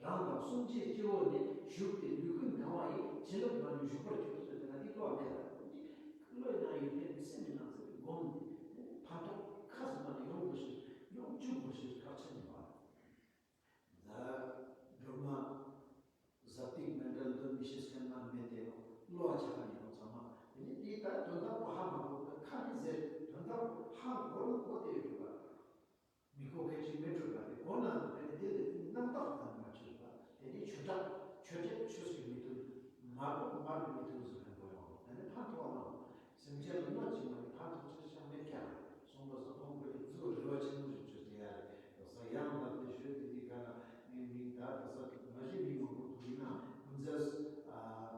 རང་དང་སུམ་བརྒྱའི་སྤྱི་བོ་ནས་ཞུགས་ཏེ་ལུས་ཀུན་གང་བ་ཡི་བྱིན་རླབས་མ་ལུས་ཞུགས་པར་གྱུར་ཟེར་ཏེ་ན་འདི་བློ་མེད་ལ་འདི་བློའི་ནང་ཡོད་པའི་སེམས་ཀྱི་ནང་ཚུད་པའི་སྒོམ་ནས་ཕན་ཐོགས་ཁ་ཟུམ་པ་ནས་ཡོང་དགོས་ཤིང་ཡོང་བཅུག་དགོས་ཤིང་ཁག་ཆེན་ཡིན་པ། ད་སྒྲོལ་མ་ཟབ་ཏིག་མཎྜལ་འདོན་མི་ཤེས་མཁན་མ་མེད་དེ་བློ་ཆགས་ནས་ཡོང་ཚང་མ་དེ་ནས་འདི་ལྟར་དོན་དག་པོ་ཧ་མ་གོ་ཁ་ནས་ཟེར་དོན་དག་པོ་ཧ་གོ་ན་གོ་དེ་ཡོད་པ། མི་གོ་མཁན་ཞིག་མི་འཕྲོད་པ་དེ་གོ་ན་དེ་ནི་དེ་ལས་རྣམ་དག་དང་མ་བཅོས་པ་དེ་ནི་ཆོས་གྲགས་ཆོས་འབྲེལ་ཆོས་སུ་མི་མཐུན། མ་གོ་མ་གོ་མི་མཐུན་ཟེར་མཁན་པོ་ཡོང་དེ་ནི་ཕན་ཐོགས་ན་སེམས་ཅན་ལ་གནོད་ཅིག་མ་ནི་ཕན་ཐོགས་ཆེ་ཆགས་མེད་ཀྱང་སོང་པ་སོང་ཁོང་པོ་ལས་གཙོ་རེ་བ་ཆེན་པོ་ཞིག་བཅོས་ཏེ་ཡ་རེད། དོ་ས་ཡང་ལ་དེ་ཞོད་དེ་དེ་ག་ན་ངའི་མིང་ད་དོ་ས་མ་གཞི་མིང་མང་པོ་འདུག་ཡིན་ན་ཀུན་མཛེས་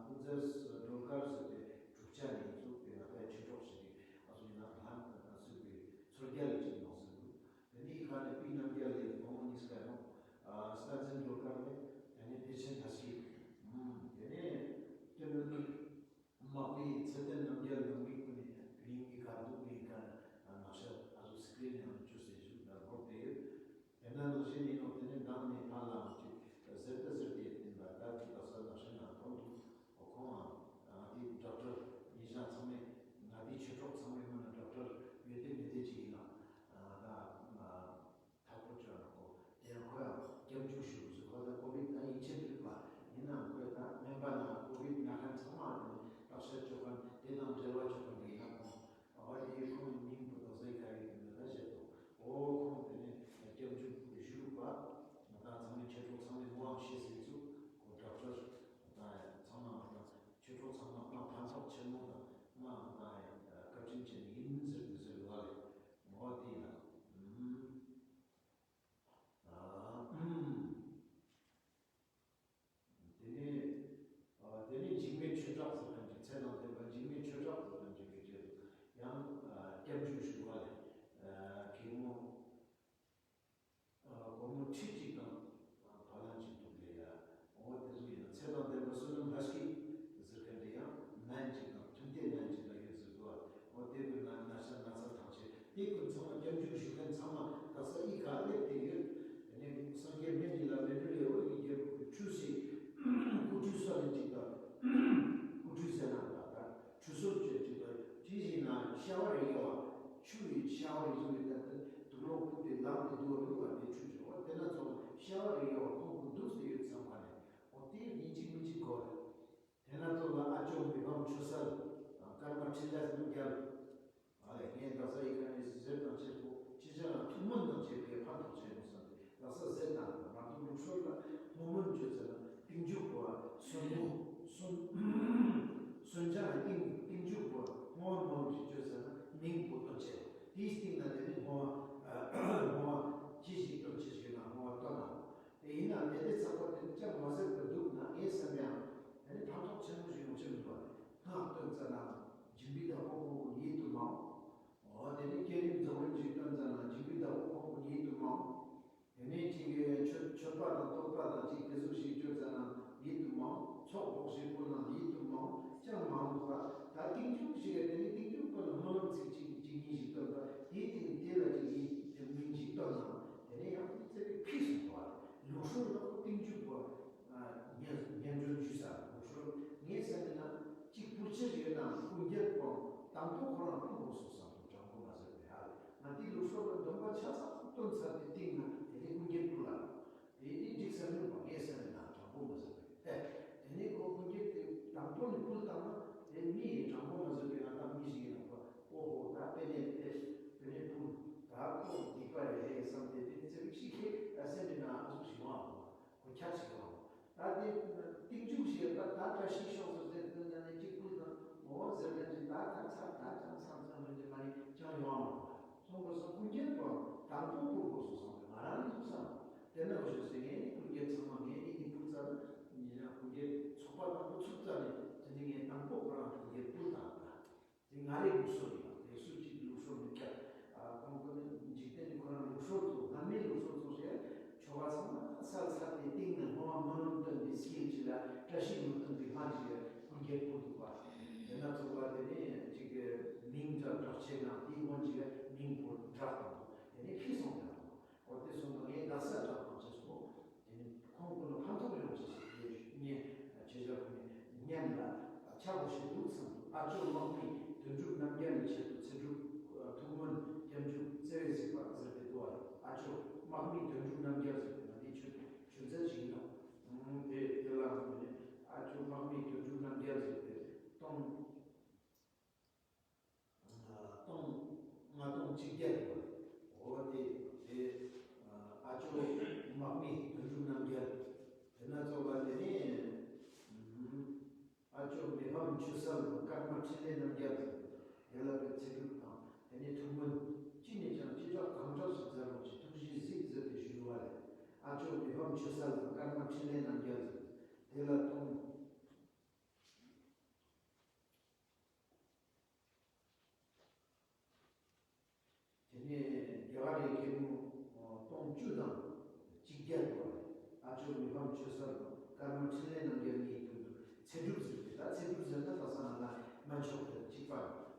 ཀུན་མཛེས་སྒྲོལ་དཀར་ཟེར་ཏེ་གྲུབ་ཆ་ནས་གཙུག་པའི་ང་ད་ཆོས་གྲོགས་ཞིག་གིས་ཨ་སུ་ཡིན་ན་ལྷན་ཨ་སུ་པའི་ཚོར་རྒྱ་ལ་ཅིག་ཡོང་ཟེར་འདུག་དེ་ནས་ཁ་ནས་པི་རྣམ་རྒྱལ་ལས་དགོང་མོ་གཉིས་ཀ་ཡོང་། ཨ་སྟ་འཛིན་སྒྲོལ་དཀར་ནས་དེ་ནས་བདེ་ཆེན་དར་ཞིག་དེ་ནས་སྟོད་ནས་དམག་མིའི་ཚེ་བརྟན་རྣམ་རྒྱལ་ཡོང་མི་ཀུན་ནས་མིང་གི་གར་འདུག་མིང་ག་ནས་ནག་ཤར་ཨ་ཟུག་སི་ཀི་རིན་ནང་བཅུག་ཟེར་ཞུ་ན་འགོག་དེ་ཡོད། དེ་ན་ནང་བཞིན་ཡིན་ནོ་དེ་ནས་མདང་ནས་ཕར་ལའང་ཅིག་ཟེར་ཏེ་ཟེར་ཏེ་བསྟན་པ་ད་དེ་ག་ས་ནང་བཞིན་ན་གོང་དུ་ཁོང་ཨ་དེ་ཌོག་ཊར་ཉེ་ཞག་ཚང་མས་ང་དེའི་ཆོས་གྲོགས་ཚང་མས་མ་ན་ཌོག་ཊར་ཡོད་དེ་མེད་དེ་ཅིག་ཡིན་ན་ད་ཐག་པོ་བཅོས་ན་ཁོ་དེ་ཡང་ཁོ་ཡང་སྐྱབས་འཇུག་ཞུ་དགོས་ཟེར་ཁོ་ད་ཀོ་བིད་ད་ཡིན་ཆེད་དུ་རིག་པ་ཡིན་ནའང་ཁོས་ད་སྨན་པ་ན་ཀོ་བིད་ན་མཁན་ཚང་མ་དེ་ནས་བརྟག་དཔྱད་བཅོས་མཁན་དེ་དང་འབྲེལ་བ་བཅོས་མཁན་ཡིན་ན་ཁོང་། ཨ་ཡེ་ཁོང་མིང་པོ་དག་ས་ཡི་ག་ཡི་དེ་འདྲ་ད་བཤད་དོ། ཨོ་ཁོང་དེ་ནས་སྐྱབས་འཇུག་ཞུ་བ། ང་དང་ཚང་མའི་ཆོས་གྲོགས་ཚང་མའི་ངོའང་ཤེས་ཟིན་ཚུལ་ཁོ་ཌོག་ཊར་ང་དང་ཚང་མ་ང་དང་ཆོས་གྲོགས་ཚང་མ་ང་ཕན་ཐོགས་ཆེན་མོ་དང་ང་ང་དང་བཀའ་དྲིན་ཅན་ཡིན་ཟེར་དུས་ཟེར་བ་ལས་ངོ་བ་དེ་ཡིན་ལ། ཨ་ཨུམ། དེ་ནས་ཨ་དེ་ནས་འཇིགས་མེད་ཆོས་གྲགས་ཟེར་མཁན་གྱི་ཚེ་དང་ལྡན་པ་འཇིགས་ ཆུ་ཡི་ཤ་བ་ཡི་བཟོ་བའི་ད་ལྟ་དུག་ལོག་ཕུད་དེ་ལངས་ཏེ་འདུག་བ་མི་བ་དེ་ཆུ་བྱོ་བ་དེ་ན་ཚོ་ཤ་བ་རེ་ཡོད་བ་ཁོང་ཁོ་འདུག་སེ་ཡོད་བསམ་པ་ནས་འོ་དེ་ཡིན་གཅིག་མིན་གཅིག་གོ་རེད། དེ་ན་ཚོ་ལ་ཨ་ཅོ་མི་ཕམ་ཆུ་སལ་ཀརྨ་འཕྲིན་ལས་རྒྱལ། ཨ་ལས་ངས་ད་ས་ཡི་ཁ་ནས་ཟེར་དང་ཆེ་པོ་ཕྱི་ཆ་ལ་ཐུགས་སྨོན་དང་བཅས་པའི་ཕན་ཐོགས་ཆེན་པོ་བསམ་སྟེ་ལགས་སོ་ཟེར་དང་མ་གཏོགས་ལུགས་སྲོལ་ལ་སྔོ་སྨོན་བརྗོད་ཚེ་ན་ཏིང་འཇུག་པོ་སོན་མོ་སོན་སོན་ཆ་ལ་ཏིང་ཏིང་འཇུག་པོ་སྔོ་སྨོན་ཞིག་བརྗོད་ཚེ་ན་མིང་པོ་སྟོན་ཆེ་དེའི་སྟེང་ན་དེ་ནི་སྔོ་བ་སྔོ་བ་ཅི་ཞིག་སྟོན་ཆེ་ཞིག་ན་སྔོ་བ་སྟོན་ན་དེ་ཡིན་ན་དེ་དེ་ཚགས་པ་དེ་ནི་ཅང་མ་ཟད་པར་འདུག་ན་ངས་བསམ་ཡང་དེ་ནི་ཕན་ཐོགས་ཆེན་པོ་ཞིག་ཡོང་ཆེད་མི་འདུག་པ་སྔགས་སྟོན་ཚེ་ན་སྦྱིན་པའི་བདག་པོ་ཁོང་ཁོ་ཡིད་དུ་མ་འོང་། འོ་དེ་ནས་བསྐྱེད་རིམ་རྫོགས་རིམ་ཞིག་བཏོན་ཙམ་ན་འཇིགས་པའི་བདག་པོ་ཁོང་ཁོ་ཉིད་དུ་མ་འོང་། དེ་ནས་ཅིག་གི་མཆོད་མཆོད་པ་དང་བསྟོད་པ་དང་ཅིག་དེ་ཟུག་ཞིག་བརྗོད་ཙམ་ན་ཡིད་དུ་མ་འོང་། ཚོགས་སྒོ་ཞིག་བསྐོར་ན་ཡིད་དུ་མ་འོང་། ཅང་མ་འོང་བ་ད་ཏིང་འཛིན་ཞིག་གི་དེ་ནས་ཏིང་འཛིན་པོ་ལ་སྨོན་ལམ་ཚིག་གཅིག་གཅིག་གཉིས་ཤིག་བཏོན་པ་དེའི་སྟེང་དེ་ལ་ཅིག་ཡིད་དེ་མིང་ཞིག་བཏོན་ན་དེ་ནས་ཡང་དེ་ཚེ་གི་ཕིགས་སུ་འགྲོ་བ་རེད། ལུགས་སྲོལ་ལ་ཏིང་འཛིན་པོ་སྙན་སྙན་སྒྲོན་ཞུས་ས་ལུགས་སྲོལ་ངས་བསམ་ན་གཅིག་སྤུར་ཆེ་ཡོད་ན་ཀུན་མཁྱེན་པོ་དང་པོ་ཁོ་རང་སྤུར་དགོས་སོང་བསམ་འདུག་དྲང་པོ་མ་ཟེར་བའི་ཧ་ལས་ང་དེའི་ལུགས་སྲོལ་ལ་སྡོམ་པ་ཆ་ཚང་བཏོན་ཚར་ཏེ་སྟེང་ན་དེ་ནས་ཀུན་མཁྱེན་སྤུར་ལ་དེ་དེ་འགྲིག་ས་མིན་པ་ངས་བསམ་ན་དྲང་པོ་མ་ཟེར་བའི་ཨེ་དེ་ནས་ཁོ་ཀུན་མཁྱེན་དེ་དང་པོ་ནས་སྤུར་བཏང་ན་དེ་མི་ཡི་དྲང་པོ་མ་ཟེར་བའི་ང་ད་མི་ཞིག་ཡིན་ན་པ་ཨོ་ཧོ་ད་དཔེ་ནས་དཔེ་དཔེ་ནས་སྤུར་ད་ཁོ་སྡིག་པ་རེད་ཧེ་བསམ་སྟེ་དེ་ཚེ་རིག་ཤི་ཁེ་ཨ་སེམས་ནས་ན་ཨ་ཟུག་ཞིག་མ་ཧོ། ཁོ་ཁྱབ་ཞིག་ཡོང་། ད་དེ་ཏིང་འཛིན་ཞེས་པ་ད་བཀྲ་ཤིས་ཤོག་སོ་ཟེར་དུས་ན་ནི་གཅིག་པུ་དང་འོ་ཟེར་ན་ཅི་ད་ད་ཚར་ད་ཅང་ཚར་ཚར་མི་འདི་མ་ནི་ཅང་ཡོང་མ་སོང་པ་སོང་ཀུན་མཁྱེན་པོ་དང་པོ་སྤུར་དགོས་སོ་སོང་ང་རང་ནི་ཐུག་སོང་དེ་ན་འོ་ཞོ་ཟེར་ངས་ནི་ཀུན་མཁྱེན་ཚང་མ་ངས་ནི་ནི་སྤུར་ཚར་ཡིན་ན་ཀུན་མཁྱེན་ཚོགས་པ་དང་པོ་ཚུགས་ཚར་ནས་དེ་ནི་ངས་དང་པོ་ཁོ་རང་ཀུན་མཁྱེན་སྤུར་དང་ད། དེ་ང་རའི་ལུགས་སྲོལ་ཡིན་པ་དེ་སུ་གཅིག་གི་ལུགས་སྲོལ་མི་ཁྱབ། ཨ་ཁོང་ཁོ་ནི་འཇིག་རྟེན་གྱི་ཁོ་རང་ལུགས་སྲོལ་ཚོ་སྔ་མའི་ལུགས་སྲོལ་ཚོ་ཞེས་ཆོ་ག་ཚང་མ་སལ་ཚར་ཏེ་སྟེང་ནས་སྔོན་མ་སྨོན་ལམ་བཏོན་པའི་སྐྱེས་ཅིག་ལ་བཀྲ་ཤིས་སྨོན་འདུན་གྱི་སྔགས་ཅིག་ཀུན་མཁྱེན་སྤུར་འདུག་པ། དེ་ན་ཚོགས་པ་དེ་ནས་གཅིག་གི་མིང་འདྲ་གྲགས་ཆེ་ན་དེའི་སྔོན་གྱི་མིང་པོ་གྲགས་དང་དེ་ནས་ཕྱིས་སོང་དེ་རང་། འོ་དེ་སོང་ཙང་ངས་རྡ་ས་གྲགས་དང་ཅེས་སོ། དེ་ནི་ཁོང་ཀུན་ལ་ཕན་ཐོགས་ཡོང་ཆེད་ཞིག་ཡོད་ངས་བྱེད་བྱ་ཁོ་ནས་ཉན་ལ་ཆ་བོ་ཞིག་འདུག་བསམ་འདུག་ཨ་ཅོ་དམག་མི་དོན་གྲུབ་རྣམ་རྒྱལ་ནས་ཆེད་དུ་ཚེ་སྒྲུབ་ཐུགས་སྨོན་སྐྱབས་འཇུག་བརྩེ་བས་གཟིགས་པ་ཟེར་ཏེ་འདུག་ཨ་རེད། ཨ་ཅོ་དམག་མི་དོན་གྲུབ་རྣམ་རྒྱལ་ཟེར་ཏེ་ང་འདི་ཆོས་ཆོས་མཛད་ཞིག་ཡིན་ནོ། དེ་དེ་ལ་ངོས་ནས་ཨ་ཅོ་དམག་མི་དོན་གྲུབ་རྣམ་རྒྱལ་ཟེར་ཏེ་གཏོང་། སྟོང་། ལྔ་སྟོང་གཅིག་བརྒྱ་རེད་པ། འོ་དེ་དེ་ཨ་ཅོ་དམག་མི་དོན་གྲུབ་རྣམ་རྒྱལ། དེ་ན་ཚོགས་པ་དེ་ནས་ཨ་ཅོ་མི་ཕམ་ཆོས་གསལ་དང་ཀརྨ་འཕྲིན་ལས་རྣམ་རྒྱལ་དེ་ལ་པའི་ཚེ་སྒྲུབ་དང་དེ་ནས་ཐུགས་སྨོན་ཅི་ནས་ཀྱང་ཅི་དྲག་གང་དྲག་ཞིག་མཛད་རོགས་ཀྱི་ཐུགས་རྗེས་གཟིགས་ཟེར་ཏེ་ཞུས་པ་རེད། ཨ་ཅོ་མི་ཕམ་ཆོས་གསལ་དང་ཀརྨ་འཕྲིན་ལས་རྣམ་རྒྱལ་དེ་ལ་གཏོང་། དེ་ནས་རྒྱ་གར་རི་རྒྱལ་མོ་སྟོང་བཅུ་དང་གཅིག་བརྒྱ་འགྲོ་བ་རེད། ཨ་ཅོ་མི་ཕམ་ཆོས་གསལ་དང་ཀརྨ་འཕྲིན་ལས་རྣམ་རྒྱལ་གཉིས་ཀྱི་དོན་དུ་ཚེ་སྒྲུབ་ཟེར་ཏེ་ད་ཚེ་སྒྲུབ་ཟེར་ན་ད་ས་ན་ལ་སྨན་མཆོག་དེ་གཅིག་པ་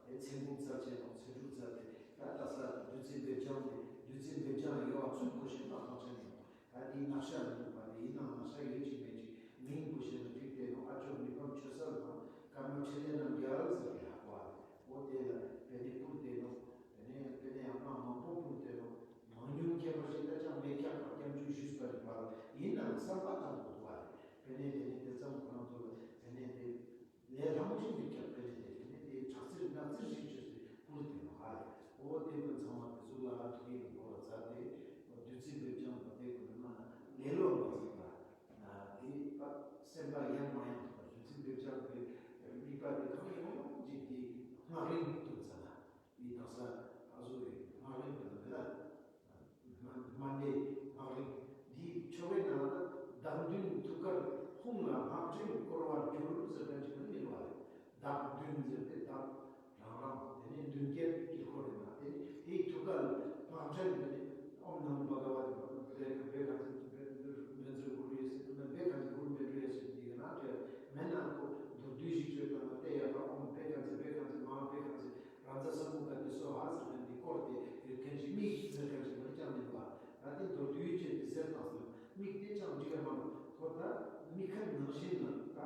རེད། ཚེ་འགུགས་རྩལ་ཆེན་མོ་ཚེ་སྒྲུབ་རྩལ་ཏེ་ད་ད་ས་བདུད་རྩི་འབེབས་སྦྱང་དེ་བདུད་རྩི་འབེབས་སྦྱང་ཡོད་བ་ཚུལ་གོ་ཤེས་པ་གང་ཆེན་ཡོད། ད་དེའི་ནག་ཤ་མི་འདུག་པ་དེ་ཡིན་ནའང་ནག་ཤ་ཡོད་ཅིག་མེད་ཅིག་མིང་བུ་ཤེས་ན་འགྲིག་དེ་ནོ། ཨ་ཅོ་མི་ཕམ་ཆོས་གསལ་དང་ཀརྨ་འཕྲིན་ལས་རྣམ་རྒྱལ་ཟེར་བའི་ལྷག་པ་རེད། འོ་དེ་ལ་དཔེ་ནི་སྤུར་དེ་ནོ། དེ་ནས་དཔེ་ནི་ཡང་མ་མང་པོ་སྤུར་དེ་ནོ། མང་ཉུང་ཁྱད་པར་ཞིག་ད་ཅང་མེད་ཀྱང་སྐྱབས་འཇུག་ཞུས་པ་རེད་པ། ཡིན་ནའང་བསམ་པ་དང་པོ་འདུག་པ་རེད། དཔེ་ནི་དེ་ནི་དེ་ཙམ་ཁོ་རང་ཚོ་ལ་དེ་ནི་དེ། ལས་སླ་མོ་ཞིག་མི་རྒྱབ་པས་ནི་དེ་ནི་དེ་དྲག་རྩལ་སྣ་རྩེར་ཞིག་བཅོས་ཏེ་ཕུལ་དེ་ནོ་ཧ་ལས། འོ་དེ་ཀུན་ཚང་མ་དེ་ཚོ་ལ་ཐུགས་ཡིད་འགོར་བ་མཛད་དེ་བདུད་རྩི་འབེབས་སྦྱང་དང་དེ་ཀུན་མ་ལས་ལོག་མ་ཟིན་པ་དེ་པ་སེམས་པ་ཡང་མ་ཡང་དུ་བདུད་རྩི་འབེབས་སྦྱང་དེ་དམིགས་པ་དེ་གང་ཡོང་ཅིག་དེ་སྔགས་རིང་དུ་ཚ་ན་དེ་དག་ས་ཨ་ཟུ་རེ་སྔགས་རིང་དུ་མི་ལ། མ་མ་འདྲེ་སྔགས་རིང་འདིའི་ཆོ་གའི་ནང་ལ་བདག་མདུན་ཐུགས་ཀར་ཧཱུྃ་ལ་སྔགས་ཕྲེང་བསྐོར་བར་གྱུར་ཟེར་མཁན་ཅིག་ནི་མེད་པ་རེད། བདག་མདུན་ཟེར་ཏེ་བདག་རང་རང་དེ་ནས་མདུན་བསྐྱེད་དཀྱིལ་འཁོར་རེད་ན་དེ་ནས་དེའི་ཐུགས་ཀར་སྔགས་ཕྲེང་དེ་ནས་ཨོཾ་ནམོ་བྷ་ག་ཝ་ཏེ་བེ་བེ་ག་ཚེ་བེ་ཚེ་གུ་རུ་ཡེ་སི་བེ་ག་ཚེ་གུ་རུ་མེ་གྲུ་ཡེ་སི་འདི་ག་ན་བྲལ་མེད་ན་ཁོ་མདོར་བསྡུས་ཤིག་བརྗོད་པ་ན་ཏེ་ཡ་ཐ་ཨོཾ་བེ་ག་ཚེ་བེ་ག་ཚེ་མ་བེ་ག་ཚེ། རཱ་ཛ་ས་མུ་ག་དྷི་སྭཱ་ཧཱ་ཟེར་མཁན་འདི་སྐོར་དེ་ཡོད་མཁན་ཞིག་མིག་ཟེར་མཁན་ཞིག་མ་ནི་ཅང་མིན་པ། ད་དེ་མདོར་བསྡུས་བྱས་ཏེ་ཟེར་དང་ཟེར་མིག་དེ་ཅང་འགྲིག་ག་མ་རུང་ཁོ་ད་མིག་ཁ་ནང་བཞིན་ལ་ད་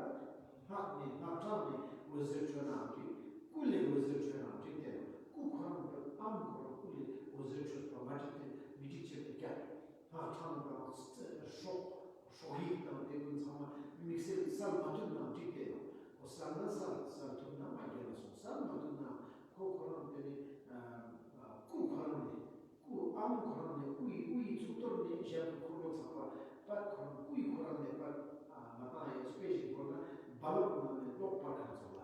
སྔགས་ནས་སྔགས་གྲངས་ནས་འོད་ཟེར་འཕྲོས་ནའང་འགྲིག་སྐུ་ལས་འོད་ཟེར་འཕྲོས་ནའང་འགྲིག་དེ་སྐུ་ཁོ་རང་ད་ ཨམ་ཁོ་རང་སྐུ་ལས་འོད་ཟེར་འཕྲོས་པ་མ་འགྲིག་དེ་མི་འགྲིག་ཆེད་དུ་བསྐྱར། སྔགས་ཕྲེང་དང་སྲོག་སྲོག་ཡིག་དང་དེ་ཀུན་ཚང་མ་དམིགས་བསལ་གསལ་མ་ཐུབ་ནའང་འགྲིག་སྟེ་ཡང་ཁོ་གསལ་ན་གསལ། གསལ་ཐུབ་ན་མ་རྒྱལ་ལ་སོང་། གསལ་མ་ཐུབ་ན་ཁོ་ཁོ་རང་དེ་ནི་སྐུ་ཁོ་རང་ནས་སྐུ་ཨམ་ཁོ་རང་ནས་སྐུ་ཡི་སྐུ་ཡི་གཙུག་ཏོར་ནས་ཞབས་ཀྱི་འཁོར་ལོ་ཚངས་པ་པད་ཁོ་རང་སྐུ་ཡི་ཁོ་རང་ནས་པད་མ་བཏང་ཡང་དཔེ་ཞིག་བོར་ན་རྦ་རླབས་ནང་ནས་གློག་སྤར་མཁན་ཚོ་ལ།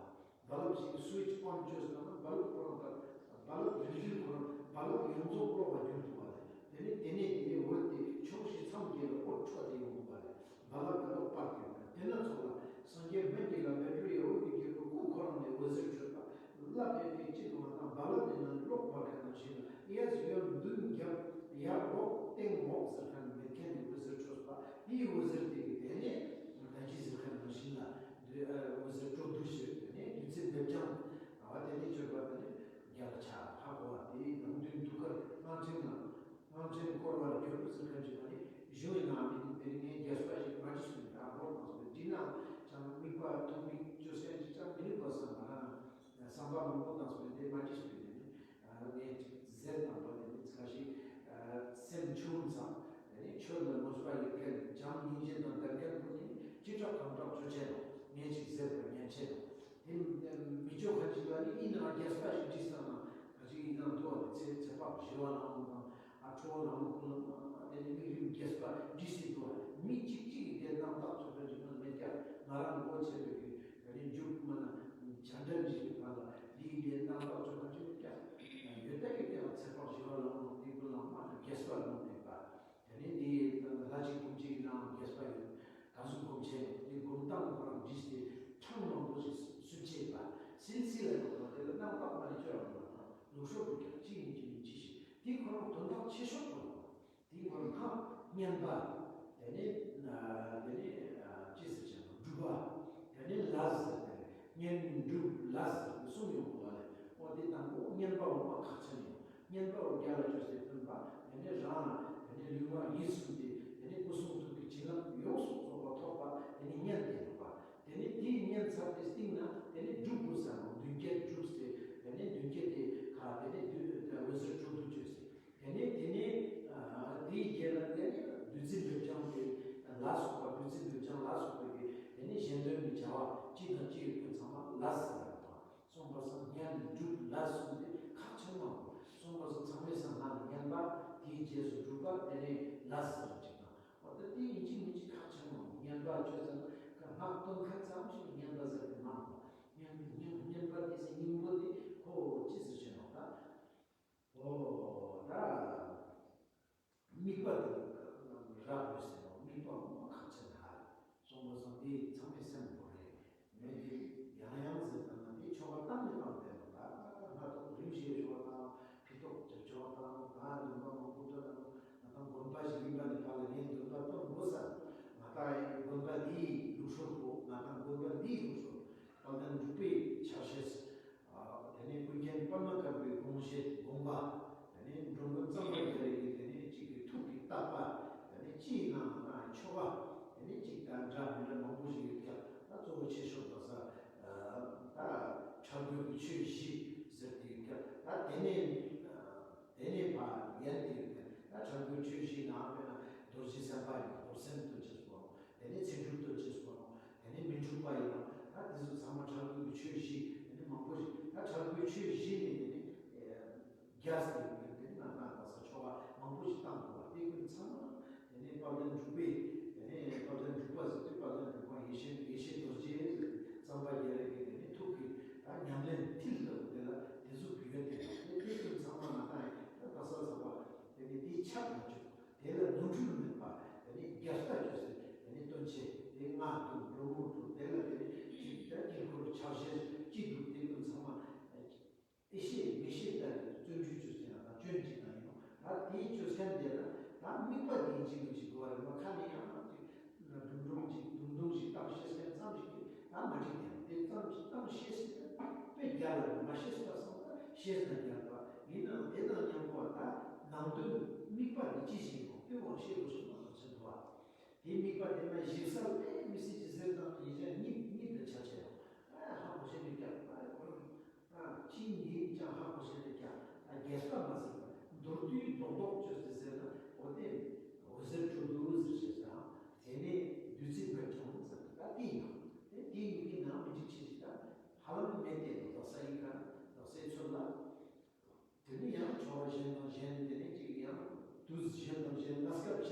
རྦ་རླབས་ཤིག་སུའིཆ་ཨོན་བཅོས་སོང་ན་རྦ་རླབས་ཁོ་རང་དང་རྦ་རླབས་རིལ་རིལ་ཁོ་རང་རྦ་རླབས་ཡོངས་རྫོགས་གློག་ལ་འགྱུར་འདུག་པ་རེད། དེ་ནས་དེ་ནས་དེ་ནས་འོད་དེ་ཕྱོགས་བཞི་མཚམས་བརྒྱད་ལ་འོད་འཕྲོ་དེ་ཡོང་འདུག་པ་རེད། རྦ་རླབས་ཀྱི་གློག་སྤར་གྱི་ཡོད་པ་རེད། དེ་ན་ཚོ་ལ་སངས་རྒྱས་མི་དགེ་ལ་མེ་སྤྲོ་ཡི་འོད་ཀྱི་རྒྱལ་པོ་སྐུ་ཁོ་རང་ནས་འོད་ཟེར་འཕྲོས་པ། ལ་ཕེ་ཕེ་གཅིག་ཏུ་མ་བཏང་རྦ་རླབས་དེ་ན་གློག་སྤར་མཁན་ནང་བཞིན་ལ་གཡས་གཡོན་མདུན་རྒྱབ་ཡར་འོག་སྟེང་འོག་ཟེར་མཁན་མེད་མཁན་ནས་འོད་ཟེར་འཕྲོས་པ། དེའི་འོད་ཟེར་དེ་གི་དེ་ནས་ད་ཅི་ཟེར་མཁན་ནང་བཞིན་ལ་འོད་ཟེར་སྤྲོ་བསྡུ་ཞེས་དེ་ནས་བདུད་རྩི་འབེབས་སྦྱང་ཨ་བ་དེ་ནས་བཅོས་པ་དེ་ནས་རྒྱ་ལ་ཆ་ཧ་གོ་བ་དེའི་ནང་དོན་ཐུགས་ཀར་སྔགས་ཕྲེང་ནང་སྔགས་ཕྲེང་བསྐོར་བར་གྱུར་ཟེར་མཁན་ཅིག་པ་ནི་གཞུང་ཡིན་ནའང་མིན་དེ་ནི་ངས་རྒྱས་པ་ཞིག་མ་ཅི་སུ་ཡིན་ད་འབོར་དང་སུ་འདི་ན་ཅང་དམིགས་པ་ཐོགས་མིག་བཅོས་མཁན་ཅིག་ཅང་མི་ནུས་པ་བསམ་པ་ན་བསམ་པ་མང་པོ་དང་སུ་འདི་མ་ཅི་སུ་ཡིན་ནི་ངས་ཅིག་ཟེར་དང་པོ་ནི་ཁ་ཞིག་སེམས་ཆུང་ཙམ་དེ་ནི་ཆོས་ལ་མོས་པ་ཡོད་མཁན་བྱམས་སྙིང་རྗེ་དང་ལྡན་མཁན་ཁོ་ནི་ཅི་དྲག་གང་དྲག་ཅོ་ཆེ་ནོ། ངས་ཅིག་ཟེར་བ་ཉན་ཆེ་ནོ། དེ་མི་ཆོག་ཁ་ཅིག་ལ་ནི་ཡིན་ནའང་རྒྱས་པ་ཞིག་བྲིས་ཙམ་ན་ཁ་ཅིག་ཡིན་ནའང་འདུག་བ་ཚེ་ཚེ་དཔག་བཞི་བ་ལ་འོང་དང་ཨ་ཁྲོ་བོ་ལ་འོང་ཁོ་ལ་དེ་ནི་མིག་རིམ་རྒྱས་པ་བྲིས་སྲིད་འདུག་བ། མི་གཅིག་གཅིག་གིས་དེ་རྣམ་དག་ཚོ་ཁ་ཅིག་ལ་མེད་ཀྱང་ང་རང་མགོ་ཆེ་བའི་གི་དེ་ནི་མཇུག་མ་ན་བྱ་འདྲ་འདྲི་བའི་བར་ལ་འདིའི་དེ་རྣམ་དག་ཚོ་ཁ་ཅིག་ཀྱང་ཡོད་ད་ཡོད་ཀྱང་ཚེ་དཔག་བཞི་བ་ལ་འོང་དེ་ཀུན་ལ་མ་རྒྱས་པ་ལ་འོང་དེ་པ། དེ་ནས་འདི་ལྷ་གཅིག་སྒོམ་གཅིག་ནང་རྒྱས་པ་ཡོད། ག་ཟུག་སྒོམ་བྱས་ནས་འདི་སྒོམ་སྟངས་ཁོ་རང་བྲིས་ཏེ་ཕྲེང་མང་པོ་ཞིག་སུབ་བྱས་པ། སིལ་སིལ་ལ་ཡོང་བ་དེ་ལ་རྣམ་དག་མ་ནི་བཅོས་རང་བ་དང་ལུགས་སྲོལ་དུ་ཀྱང་གཅིག་ཡིན་གཅིག་མིན་གཅིག་ཞིག་འདི་ཁོ་རང་དོན་དག་ཆེ་ཤོས་དུ་རུང་བ། འདི་ཁོ་རང་སྔགས་བསྙེན་པ། དེ་ནས་དེ་ནས་ཅི་ཟེར་བྱས་ན་སྒྲུབ་པ། དེ་ནས་ལས་ཟེར་ཏེ་བསྙེན་སྒྲུབ་ལས་ཟེར་ཏེ་གསུམ་ཡོང་དགོས་པ་ལས་འོ་དེ་དང་པོ་བསྙེན་པ་འོ་མ་ཁག་ཆེན་ཡོང་། བསྙེན་པ་འོ་རྒྱ་ལ་བཅོས་ཏེ་སྟོན་པ། དེ་ནས་རང་དེ་ནས་ལུས་ངག་ཡིད་གསུམ་དེ་དེ་ནས་སྐུ་གསུང་ཐུགས་ཀྱི་བྱིན་རླབས་ཡོངས་སུ་རྫོགས་པ་ཐོབ་པ་དེ་ནས་བསྙེན་དེ་ཡོད་པ། དེ་ནས་དེའི་བསྙེན་ཚར་ཏེ་སྟེང་ན་དེ་ནས་སྒྲུབ་དགོས་ས་ནོ། མདུན་བསྐྱེད་སྒྲུབ་སྟེ་དེ་ནས་མདུན་བསྐྱེད་དེ་ཁ་དེ་ནས་འོད་ཟེར་སྤྲོ་བསྡུ་བཅོས་ཏེ། དེ་ནས་དེ་ནས་དེའི་རྗེས་ལ་དེ་ནས་བདུད་རྩི་འབེབས་སྦྱང་དེ་ལ་སོགས་པ་བདུད་རྩི་འབེབས་སྦྱང་ལ་སོགས་པའི་དེ་ནས་གཞན་དོན་གྱི་བྱ་བ་གཅིག་དང་གཅིག་ཡོད་མཁན་ཚང་མ་ལ་ཟེར་བ་དང་། སོང་པ་སང་བསྙེན་སྒྲུབ་ལ་གསུམ་དེ་ཁག་ཆེན་མང་པོ། སོང་པ་སང་ཚང་མའི་སང་ང་ལ་བསྙེན་པ་དེའི་རྗེས་སུ་སྒྲུབ་པ་དེ་ནས་ལ་ཟེར་བ་གཅིག་དང་། འོ་ད་དེ་ཡིན་གཅིག་མིན་གཅིག་ཁག་ཆེན་མང་པོ། བསྙེན་པ་བཅོས་ཙང་སྔགས་བཏོན་མཁན་ཙམ་ཞིག་བསྙེན་པ་ཟེར་ཏེ་མང་པོ། བསྙེན་བསྙེན་བསྙེན་པ་དེ་སེ་སྙིང་པོ་དེ་ཁོ་ཅི་ཟེར་བྱས་ནོ་ད། ཨོ་ད། དམིགས་པ་དེ་རག་དགོས་ཟེར་རོ། དམིགས་པ་འོ་མ་ཁག་ཆེན་ཧ། སོང་པ་སང་དེ་ཚང་མས་སེམས་པོ་རེད། མེད་དེ་ཡང་ཡང་ཟེར་ན་དེ་ཆོ་ག་བཏང་ནས་བཏང་བསྡད་ནོ། ད་སྣ་ཐོག་རིམ་བཞིན་ཆོ་ག་བཏང་། ཕི་ཏོག་ཅིག་ཆོ་ག་བཏང་། ད་འདོན་པ་མང་པོ་བཏོན་ནོ། ང་དང་དགོན་པ་ཞིག་ཡིན་པ་ནས་ཕར་ལ་ངས་འདོན་པ་བཏོན་དགོས་ས། ང་དང་དགོན་པ་འདིའི་ལུགས་སྲོལ་པོ། ང་དང་དགོན་པ་འདིའི་ལུགས་སྲོལ་དཔལ་ལྡན་འབྲུག་པའི་ཕྱག་བཞེས། དེ་ནས་ཀུན་མཁྱེན་པདྨ་དཀར་པོའི་དགོངས་བཞེད་དགོངས་པ། དེ་ནས་འགྲོ་མགོན་གཙང་པ་རྒྱ་རས་ཀྱི་དེ་ནས་གཅིག་གི་ཐུགས་ཀྱི་བརྟག་པ། དེ་ནས་སྤྱིའི་ནང་ན་ཆོ་ག་དེ་ནས་གཅིག་དང་འདྲ་མི་འདྲ་མང་པོ་ཞིག་ཡོད་ཀྱང་ད་གཙོ་བོ་ཆེ་ཤོས་དགོས་ས་ད་འཆར་སྒོའི་ཆོས་བཞི་ཟེར་དེ་ཡོད་ཀྱང་ད་དེ་ནས་དེ་ནས་ཕར་ཡན་དེ་ཡོད་ཀྱང་ད་འཆར་སྒོའི་ཆོས་བཞིའི་ནང་དཔེར་ན་རྡོ་རྗེ་སེམས་དཔའ་ཡིན་ན་རྡོར་སེམས་སྟོན་ཅེས་སོ། དེ་ནས་ཚིག་སྒྲུབ་སྟོན་ཅེས་སོ། དེ་ནས་མི་འཁྲུགས་པ་ཡིན་ནོ། ད་དེ་ཚོ་ཚང་མ་འཆར་སྒོའི་ཆོས་བཞི་དེ་ནས་མང་པོ་ཞིག་ད་འཆར་སྒོའི་ཆོས་བཞི་ནས་དེ་ནས་རྒྱས་ཏེ་ཡོད་པའི་དེ་ནས་ང་དང་ག་ས་ཆོ་ག་མང་པོ་ཞིག་བཏང་དགོས་པ་དེ་ཀུན་ཚང་མ་དེ་ནས་དཔལ་ལྡན་འབྲུག་པའི་དེ་ནས་དཔལ་ལྡན་འབྲུག་པ་ཟེར་དུས་དཔལ་ལྡན་འབྲུག་པ་ཡེ་ཤེས་ཡེ་ཤེས་རྡོ་རྗེ་ཟེར་གཙང་པ་རྒྱ་རས་ཀྱི་དེ་ནས་ཐུགས་ཀྱི་ད་ཉམས་ལེན་མཐིལ་ལྟ་བུ་དེ་ལ་དེ་ཚོ་གི་ཡོད་དེ་དེ་དེ་ཀུན་ཚང་མ་ང་དང་ད་ག་ས་ཚོ་བ་དེ་ནས་དེ་ཆགས་མ་བཅུག་དེ་ལ་ནོར་འཁྲུལ་མེད་པ་དེ་ནས་རྒྱ་ལྟ་བཅོས་ཟེར་དེ་ནས་སྟོན་ཆེ་དེ་སྔགས་འདུག་སྒྲོལ་མ་འདུག་དེ་ལ་དེ་ནས་ཅིག་ད་དཀྱིལ་འཁོར་ཕྱག་བཞེས་ཅི་འདུག་དེ་ཀུན་ཚང་མ་ཨེ་ཤེས་མི་ཤེས་ལྟ་བའི་བརྩོན་འགྲུས་བཅོས་ཟེར་ཡང་ད་སྐྱོན་གཅིག་ན་ཡིན་ནོ། ད་དེའི་བཅོས་མཁན་དེ་ལ་ད་དམིགས་པ་དེ་གཅིག་མིན་གཅིག་དགོས་པ་རེད་མ། ཁ་ནས་ཡང་ཅིག་ལ་དུང་དུང་ཅིག་དུང་དུང་ཞིག་བཏང་ཤེས་མཁན་ཙམ་ཞིག་གིས་ད་མ་འགྲིག་དེ་དེ་ཙམ་ཞིག་བཏང་ཤེས་ཟེར་ན་དཔེ་རྒྱ་ལ་མ་ཤེས་པ་སོང་ད་ཤེས་ན་རྒྱ་ལ་ཡིན་ནའང་དེ་དང་མཉམ་པོ་ད་ནང་དོན་དམིགས་པ་དེ་ཅི་ཞིག་ཡིན་ནོ་དེ་དབང་ཤེས་དགོས་ཤེས་མ་གཏོགས་ཚེ་འདུག་བ། དེ་དམིགས་པ་དེ་མ་ཞིབ་གསལ་དེ་མི་སྲིད་ཀྱི་ཟེར་དང་ཡིན་ཅང་གཉིད་གཉིད་དུ་ཆ་ཆེ་ཡང་ཨ་ཧ་གོ་ཤེས་མི་རྒྱ་ལ་ཡ་གོ་རང་ཨ་ཅི་ཡིན་ཀྱང་ཧ་གོ་ཤེས་མི་རྒྱ་ལ་རྒྱས་པ་ དེ་ནི་དག་ས་ཡིན་ཁ་དག་སའི་ཚུལ་ལ། དེ་ནི་ཡང་ཕྱོགས་གཞན་དང་གཞན། དེ་ནི་གཅིག་ཡང་དུས་གཞན་དང་གཞན། གནས་སྐབས་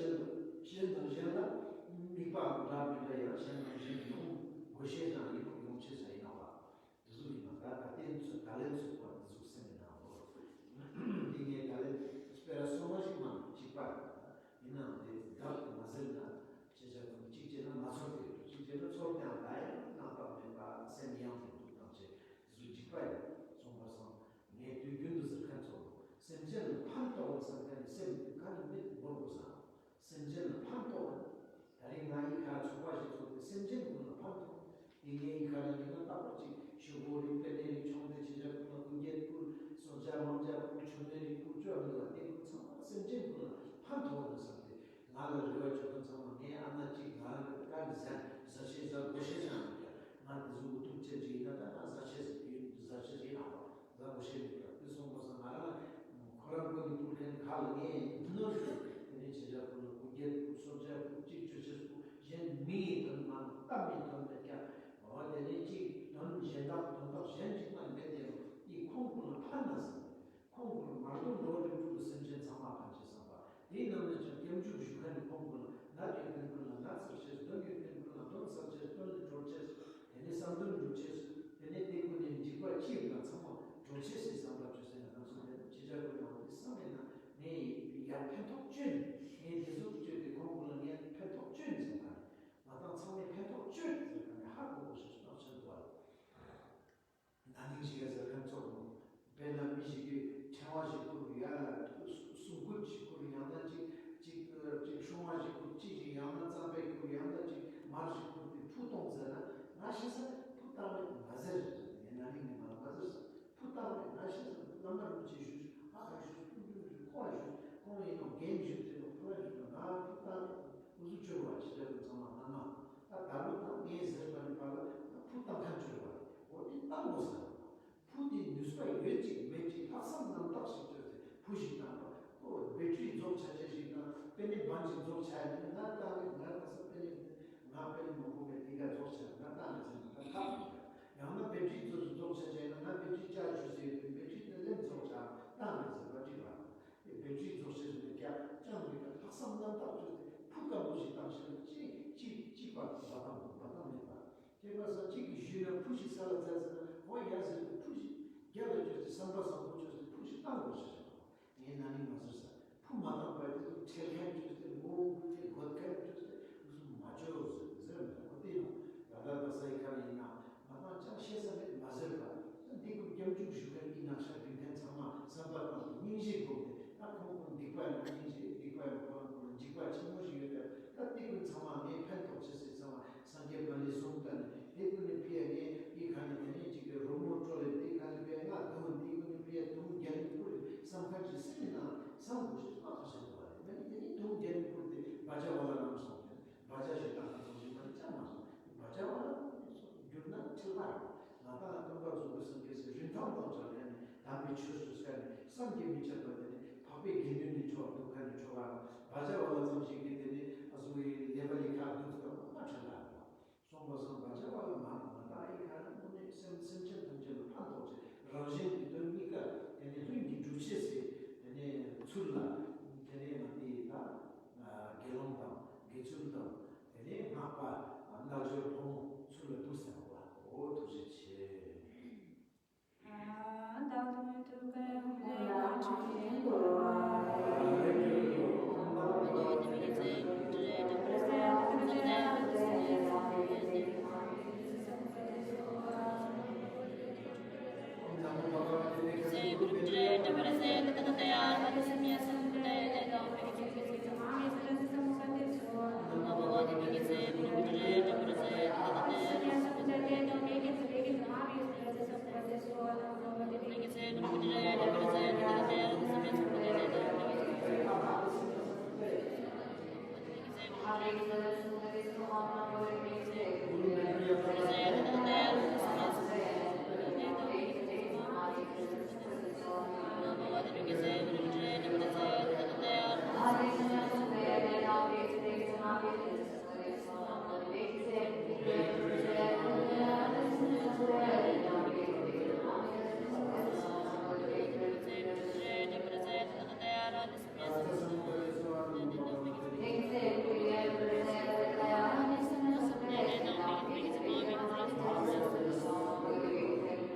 གཞན་དང་གཞན་ལ་དམིགས་པའམ་སྒྲ་མི་འདྲ་ཡང་གཞན་དང་གཞན་ཡོང་དགོས་ཤེས་ཀྱང་ཡིན་ནོ། ཡོང་ཆེས་ཀྱང་ཡིན་ནོ་བ། དེ་ཚོ་ཡིན་ན་ད་ད་ལྟའི་ཚོད་ད་ལན་ཚོད་པ་དེ་ཚོ་སེམས་ནང་ལོགས་འདི་ངས་ད་ལན་སྤེ་ར་སོ་མ་ཞིག་མ་གཅིག་པ་ཡིན་ནའང་དེ་དག་ཏུ་མ་ཟེར་ན་ཅི་བྱ་དང་གཅིག་བྱས་ན་མ་ཚོར་དེ་གཅིག་བྱས་ན་ཚོར་ཀྱང་ད་ཡང་རྣམ་པ་མེད་པ་སེམས་ཡང་དུ་འདུག་དང་བྱས། དེ་ཚོ་འཇིགས་པ་ཡིན་སོང་བར་སོང་། ངས་དུས་རྒྱུན་དུ་ཟེར་མཁན་ཚོ་སེམས་ཅན་ལ་ཕན་ཐོགས་བསམ་མཁན་ནི་སེམས་ག་ནས་མེད་འགོར་དགོས་སམ། སེམས་ཅན་ལ་ཕན་ཐོགས། ད་རིང་ང་ཡི་ག་ཚོགས་པ་ཞིག་ཚོགས་ཏེ་སེམས་ཅན་ཀུན་ལ་ཕན་ཐོགས། དེ་ངའི་ཡི་ག་ལ་ཡིན་ན་རྟག་པར་ཅིག་ཞུ་གོ་རིགས་པེ་ནེ་རིགས་ཆུང་དེ་ཆེ་ཆ་ཀུན་ལ་སྐུ་འགྱེད་ཀུན་སོ་བྱ་མང་བྱ་ཀུན་ཆུ་ནེ་རིགས་ཀུན་བཅོ་ནི་ལ་དེ་ཀུན་ཚང་མ་སེམས་ཅན་ཀུན་ལ་ཕན་ཐོགས་ན་བསམ་སྟེ། ང་ལ་རེ་བ་བཅོལ་མཁན་ཚང་མ་ངའི་ཨ་མ་གཅིག་ང་ལ་བཀའ་ནི་ཟ་ཟ་ཆེ་ཟ་དགོས་ཤེས་ཀྱང་མེད་ཀྱང་། ང་དེ་ཚོ་འུ་ཐུག་ཅན་ཅིག་ཡིན་ན་ད་ང་ཟ་ཆེ་ཟ་ཆེ་ཡིན་ནམ་པ། ཟ་དགོས་ཤེས་མེད་པ། དེ་སོང་བ་སང་ང་རང་ཁོ་རང་ཀུན་ནི་ཕུལ་མཁན་ཁ་ལ་ངས་ནོར་ཞིག་དེ་ནས་ཆེ་ཆ་ཀུན་ལ་སྐུ་འགྱེད་ཀུན་སོ་བྱ་ཀུན་གཅིག་བཅོ་ཆེ་ཀུན་གཞན་མི་ཡི་དོན་མ་གཏམ་མི་དོན་མེད་ཀྱང་། འོ་དེ་ནས་གཅིག་དོན་གཞན་དག་དོན་དག་གཞན་གཅིག་མ་མེད་དེ་ཡང་ཁོང་ཀུན་ལ་ཕན་ན་ཟེར། ཁོང་ཀུན་ལ་མར་དོན་འགྲོ་བ་རིགས་དྲུག་གི་སེམས་ཅན་ཚང་མ་ཕན་ཆེ་བསམ་པ། དེའི་ནང་ནས་ཀྱང་སྐྱབས་འཇུག་ཞུ་མཁན་ནི་ཁོང་ཀུན་ལ་ངག་གི་དོན་ཀུན་ལ་ངག་ཚར་ཆེ། དོན་གྱི་དོན་ཀུན་ལ་དོན་ཚར་ཆེ། དོན་ལ་གྲོལ་ཆེ། དེ་ནས་བསམ་དོན་འགྲུབ་ཆེ། དེ་ནས་དེ་ཀུན་ནས་འཇིགས་པ་ཅི་ཡོད་ན་ཚང་མ་གྲོལ་ཆེ་ཟེར་བསམ་པ་བཅོས་ཟེར་ན། ང་ཚོ་ནས་ཅི་བྱ་དགོས་ཡང་དེ་བསམ་མེད་ན་ངས་ཡར་ཕན་ཐོགས་བཅོས་ནས་ངས་དེ་ཚོ་བཅོས་ཏེ་ཁོང་ཀུན་ལ་ངས་ཕན་ཐོགས་བཅོས་ནས་ཟེར་ན་ང་དང་ཚང་མས་ཕན་ཐོགས་བཅོས་ཏེ་ཟེར་ན་ཧ་གོ་དགོས་ཤེས་སོགས་ཆེན་པོ་བ། ན་ནིང་ཞིག་ག་ཟེར་མཁན་ཚོགས་མོ། དཔེར་ན་མི་ཞིག་གིས་ཕྲེང་བ་ཞིག་ཁུར་ཡ་སྲུང་སྐུད་ཞིག་ཁུར། ཡང་ན་ཅིག་ཅིག་ཅིག་སྲུང་བ་ཞིག་ཁུར། ཅི་ཞིག་ཡང་ན་རྩམ་པ་ཁུར། ཡང་ན་ཅིག་མར་ཞིག་ཁུར་ཏེ་ཕུ་གཏོང་ཟེར་ན། ང་ཤེས་ས་ཕུ་བཏང་མེད་མ་ཟེར། ངས་ན་ནིང་ནས་མ་མ་ཟེར་ས་ཕུ་བཏང་མེད། ང་ཤེས་ས་བླ་མར་མི་ཅི་ཞུ་ཞུ་ཨ་ཁ་ཞུ་ཀུན་ཀུན་ཞུ་ཁོ་ལ་ཞུ་ཁོང་ཡིན་ནོ་རྒན་ཞུ་དེ་ནོ་ཕུ་བ་ཞུ་ན་ང་ཕུ་བཏང་མེད། འུ་ཚོ་བཅོལ་བ་ཕྱི་དྲག་གི་ཚང་མ་ང་མ། ད་ད་ལོ་ད་ངས་ཟེར་བ་ནི་བར་ལ་ད་ཕུ་བཏང་མཁན་བཅོལ་བ་རེད། འོ་དེ་བཏང་དགོས་ས་རེད། ཕུ་དེ་ནུས་པ་ཡོད་ཅིག་མེད་ཅིག་ལྷག་བསམ་རྣམ་དག་ཞིག་བཅོས་ཏེ་ཕུ་ཞིག་བཏང་བ། ཨོ་བེ་ཊི་རི་རྫོགས་ཆ་ཆ་ཞིག་དང་པེ་ནེ་བན་ཞིག་རྫོགས་ཆ་ཡ་ནི་ང་བཏང་རེད། ང་བཏང་ས་པེ་ནེ་ང་པེ་ནེ་མང་པོ་མེད། དེ་ག་རྫོགས་ཆ་ང་བཏང་རེད་ཟེར་ན་ད་ཐབས་མེད། ཡང་ན་བེ་ཊི་རི་རྫོགས་ཆ་ཆ་ཡིན་ན་ང་བེ་ཊི་རི་ཅར་ཇི་བཟོས་ཡོད་པའི་བེ་ཊི་རི་དེ་ལེན་རྫོགས་ཆ་བཏང་རེད་ཟེར་བ་ཅིག་ར། བེ་ཊི་རི་རྫོགས་ཆ་ཞིག་ནས་ཀྱང་ཅང་མི་དགའ། ལྷག་བསམ་རྣམ་དག་བཅོས་ཏེ་ཕུ་སྐམ་པོ་ཞིག་བཏང་ཞིག་ན་ཅི་ཅི་ཅི་པ་འབའ་ཐང་འབའ་ཐང་མེད་པ། ཁྱད་པར་ས་གཅིག་གིས་ཞུས་ན་ཕུ་ཞིག་ས་ལ་འཛེགས་ཟེར་ན་འོ་ཡ་ཟེར་ཏེ་ཕུ་ཞིག་རྒྱབ་ལ་བཅོས་ཏེ་བསམ་པ་བཟང་པོ་བཅོས་ཏེ་ཕུ་ཞིག་བཏང་དགོས་ཤེས་བྱུང་། ངས་ན་ནིང་མ་ཟེར་ས་ཕུ་མ་བཏང་བར་དེ་ཚོ་ཁྲེལ་མཁན་བཅོས་ཏེ་མགོ་བོ་དགོད་མཁན་བཅོས་ཏེ་འུ་ཚོ་མ་བཅོས་ཟེར་ཟེར་མེད། འོ་དེ་ཡང་ད་ལྟ་ད་ས་ཡི་ཁ་ལ་ཡིན་ན་ང་དང་ཅང་ཤེས་ས་མེད་མ་ཟེར་བ། འདི་ཀུན་སྐྱབས་འཇུག་ཞུ་མཁན་གྱི་ནང་ཤར་བིན་མཁན་ཚང་མ་བསམ་པ་བཏང་སྟེ་སྙིང་རྗེ་སྒོམ་སྟེ། ད་ཁོང་ཁོང་སྡིག་པ་ཡང་སྙིང་རྗེ། སྡིག་པ་ཡང་ཁོ་རང་ཁོ་རང་འཇིགས་པ་ཆེན་མོ་ཞིག་ཡོད་པས། ད་འདི་ཀུན་ཚང་མ་ངས་ཕན་ཐོགས་ཆེ་ཟེར་ཚང་མ་སངས་རྒྱས་མ་ལས་གསུངས་ད་ནི་དེ་ཀུན་ནི་ཕི་ཡ་ངས་ཡི་ག་ནི་དེ་ནས་ཅིག་གི་རོལ་མོ་དཀྲོལ་ལེ། དེ་ག་ནི་ཕི་ཡ་ང་དུང་། དེ་ཀུན་ནི་ཕི་ཡ་དུང་རྒྱ་ནི་ཀུ་རེ་བསམ་མཁན་ཅིག་སེམས་ནི་ནང་བསམ་དགོས་ཤེས་ཁག་ཆེན་པོ་རེད། ང་ནི་དེ་ནི་དུང་རྒྱ་ནི་ཀུ་རེ་དེ་བ་ཅ་བ་ལ་རང་སོང་། བ་ཅ་ཞིག་བཏང་ན་སོང་ཞིག་མ་ནི་ཅང་མ་སོང་། བ་ཅ་བ་ལ་ཀུ་རེ་སོང་གྱུར་ན་ཁྲེལ་བ་རེད། ང་དང་སྟོན་པ་རྫོགས་པའི་སངས་རྒྱས་སུ་རིན་ཐང་དང་སྦྱར་ཡ་ནི་དམ་པའི་ཆོས་སུ་བསྐལ་ནས་བསམ་གྱིས་མི་ཁྱབ་པ་དེ་ནི་འཕགས་པའི་དགེ་འདུན་ནི་ཆོག་འདུག་ཁ་ནི་ཆོག་ལ་བ་ཅ་བ་ལ་ཙམ་ཞིག་གིས་དེ་ནི་ཨ་ཟུ་ཡི་ལེ་བ་ལི་ཁ་འདུག་ཐུབ་པ་མ་ཁྲེལ་ལ་སོང་བ་སོང་། བ་ཅ་བ་ལ་མ་ང་དང་ཨི་ཁ་ནི་དངོས་གནས་སེམས་སེམས་ཅན་ཐམས་ཅད་ལ་ཕན་ཐོགས་ཆེ། རང་གཞན་གྱི་དོན་གཉིས་ཀ་དེ་ནི་ལྷུན་གྱིས་གྲུབ་ཆེ་ཟེར། དེ་ནི་ཚུལ་ལ་དེ་ནི་ང་དེ་ད་དགེ་སློང་དང་དགེ་ཚུལ་དང་། དེ་ནས་སྔགས་པ་རྣལ་འབྱོར་ཕོ་མོ་ཚུར་ལ་འདུག་ཟེར་བ། འོ་ཐུགས་རྗེ་ཆེ།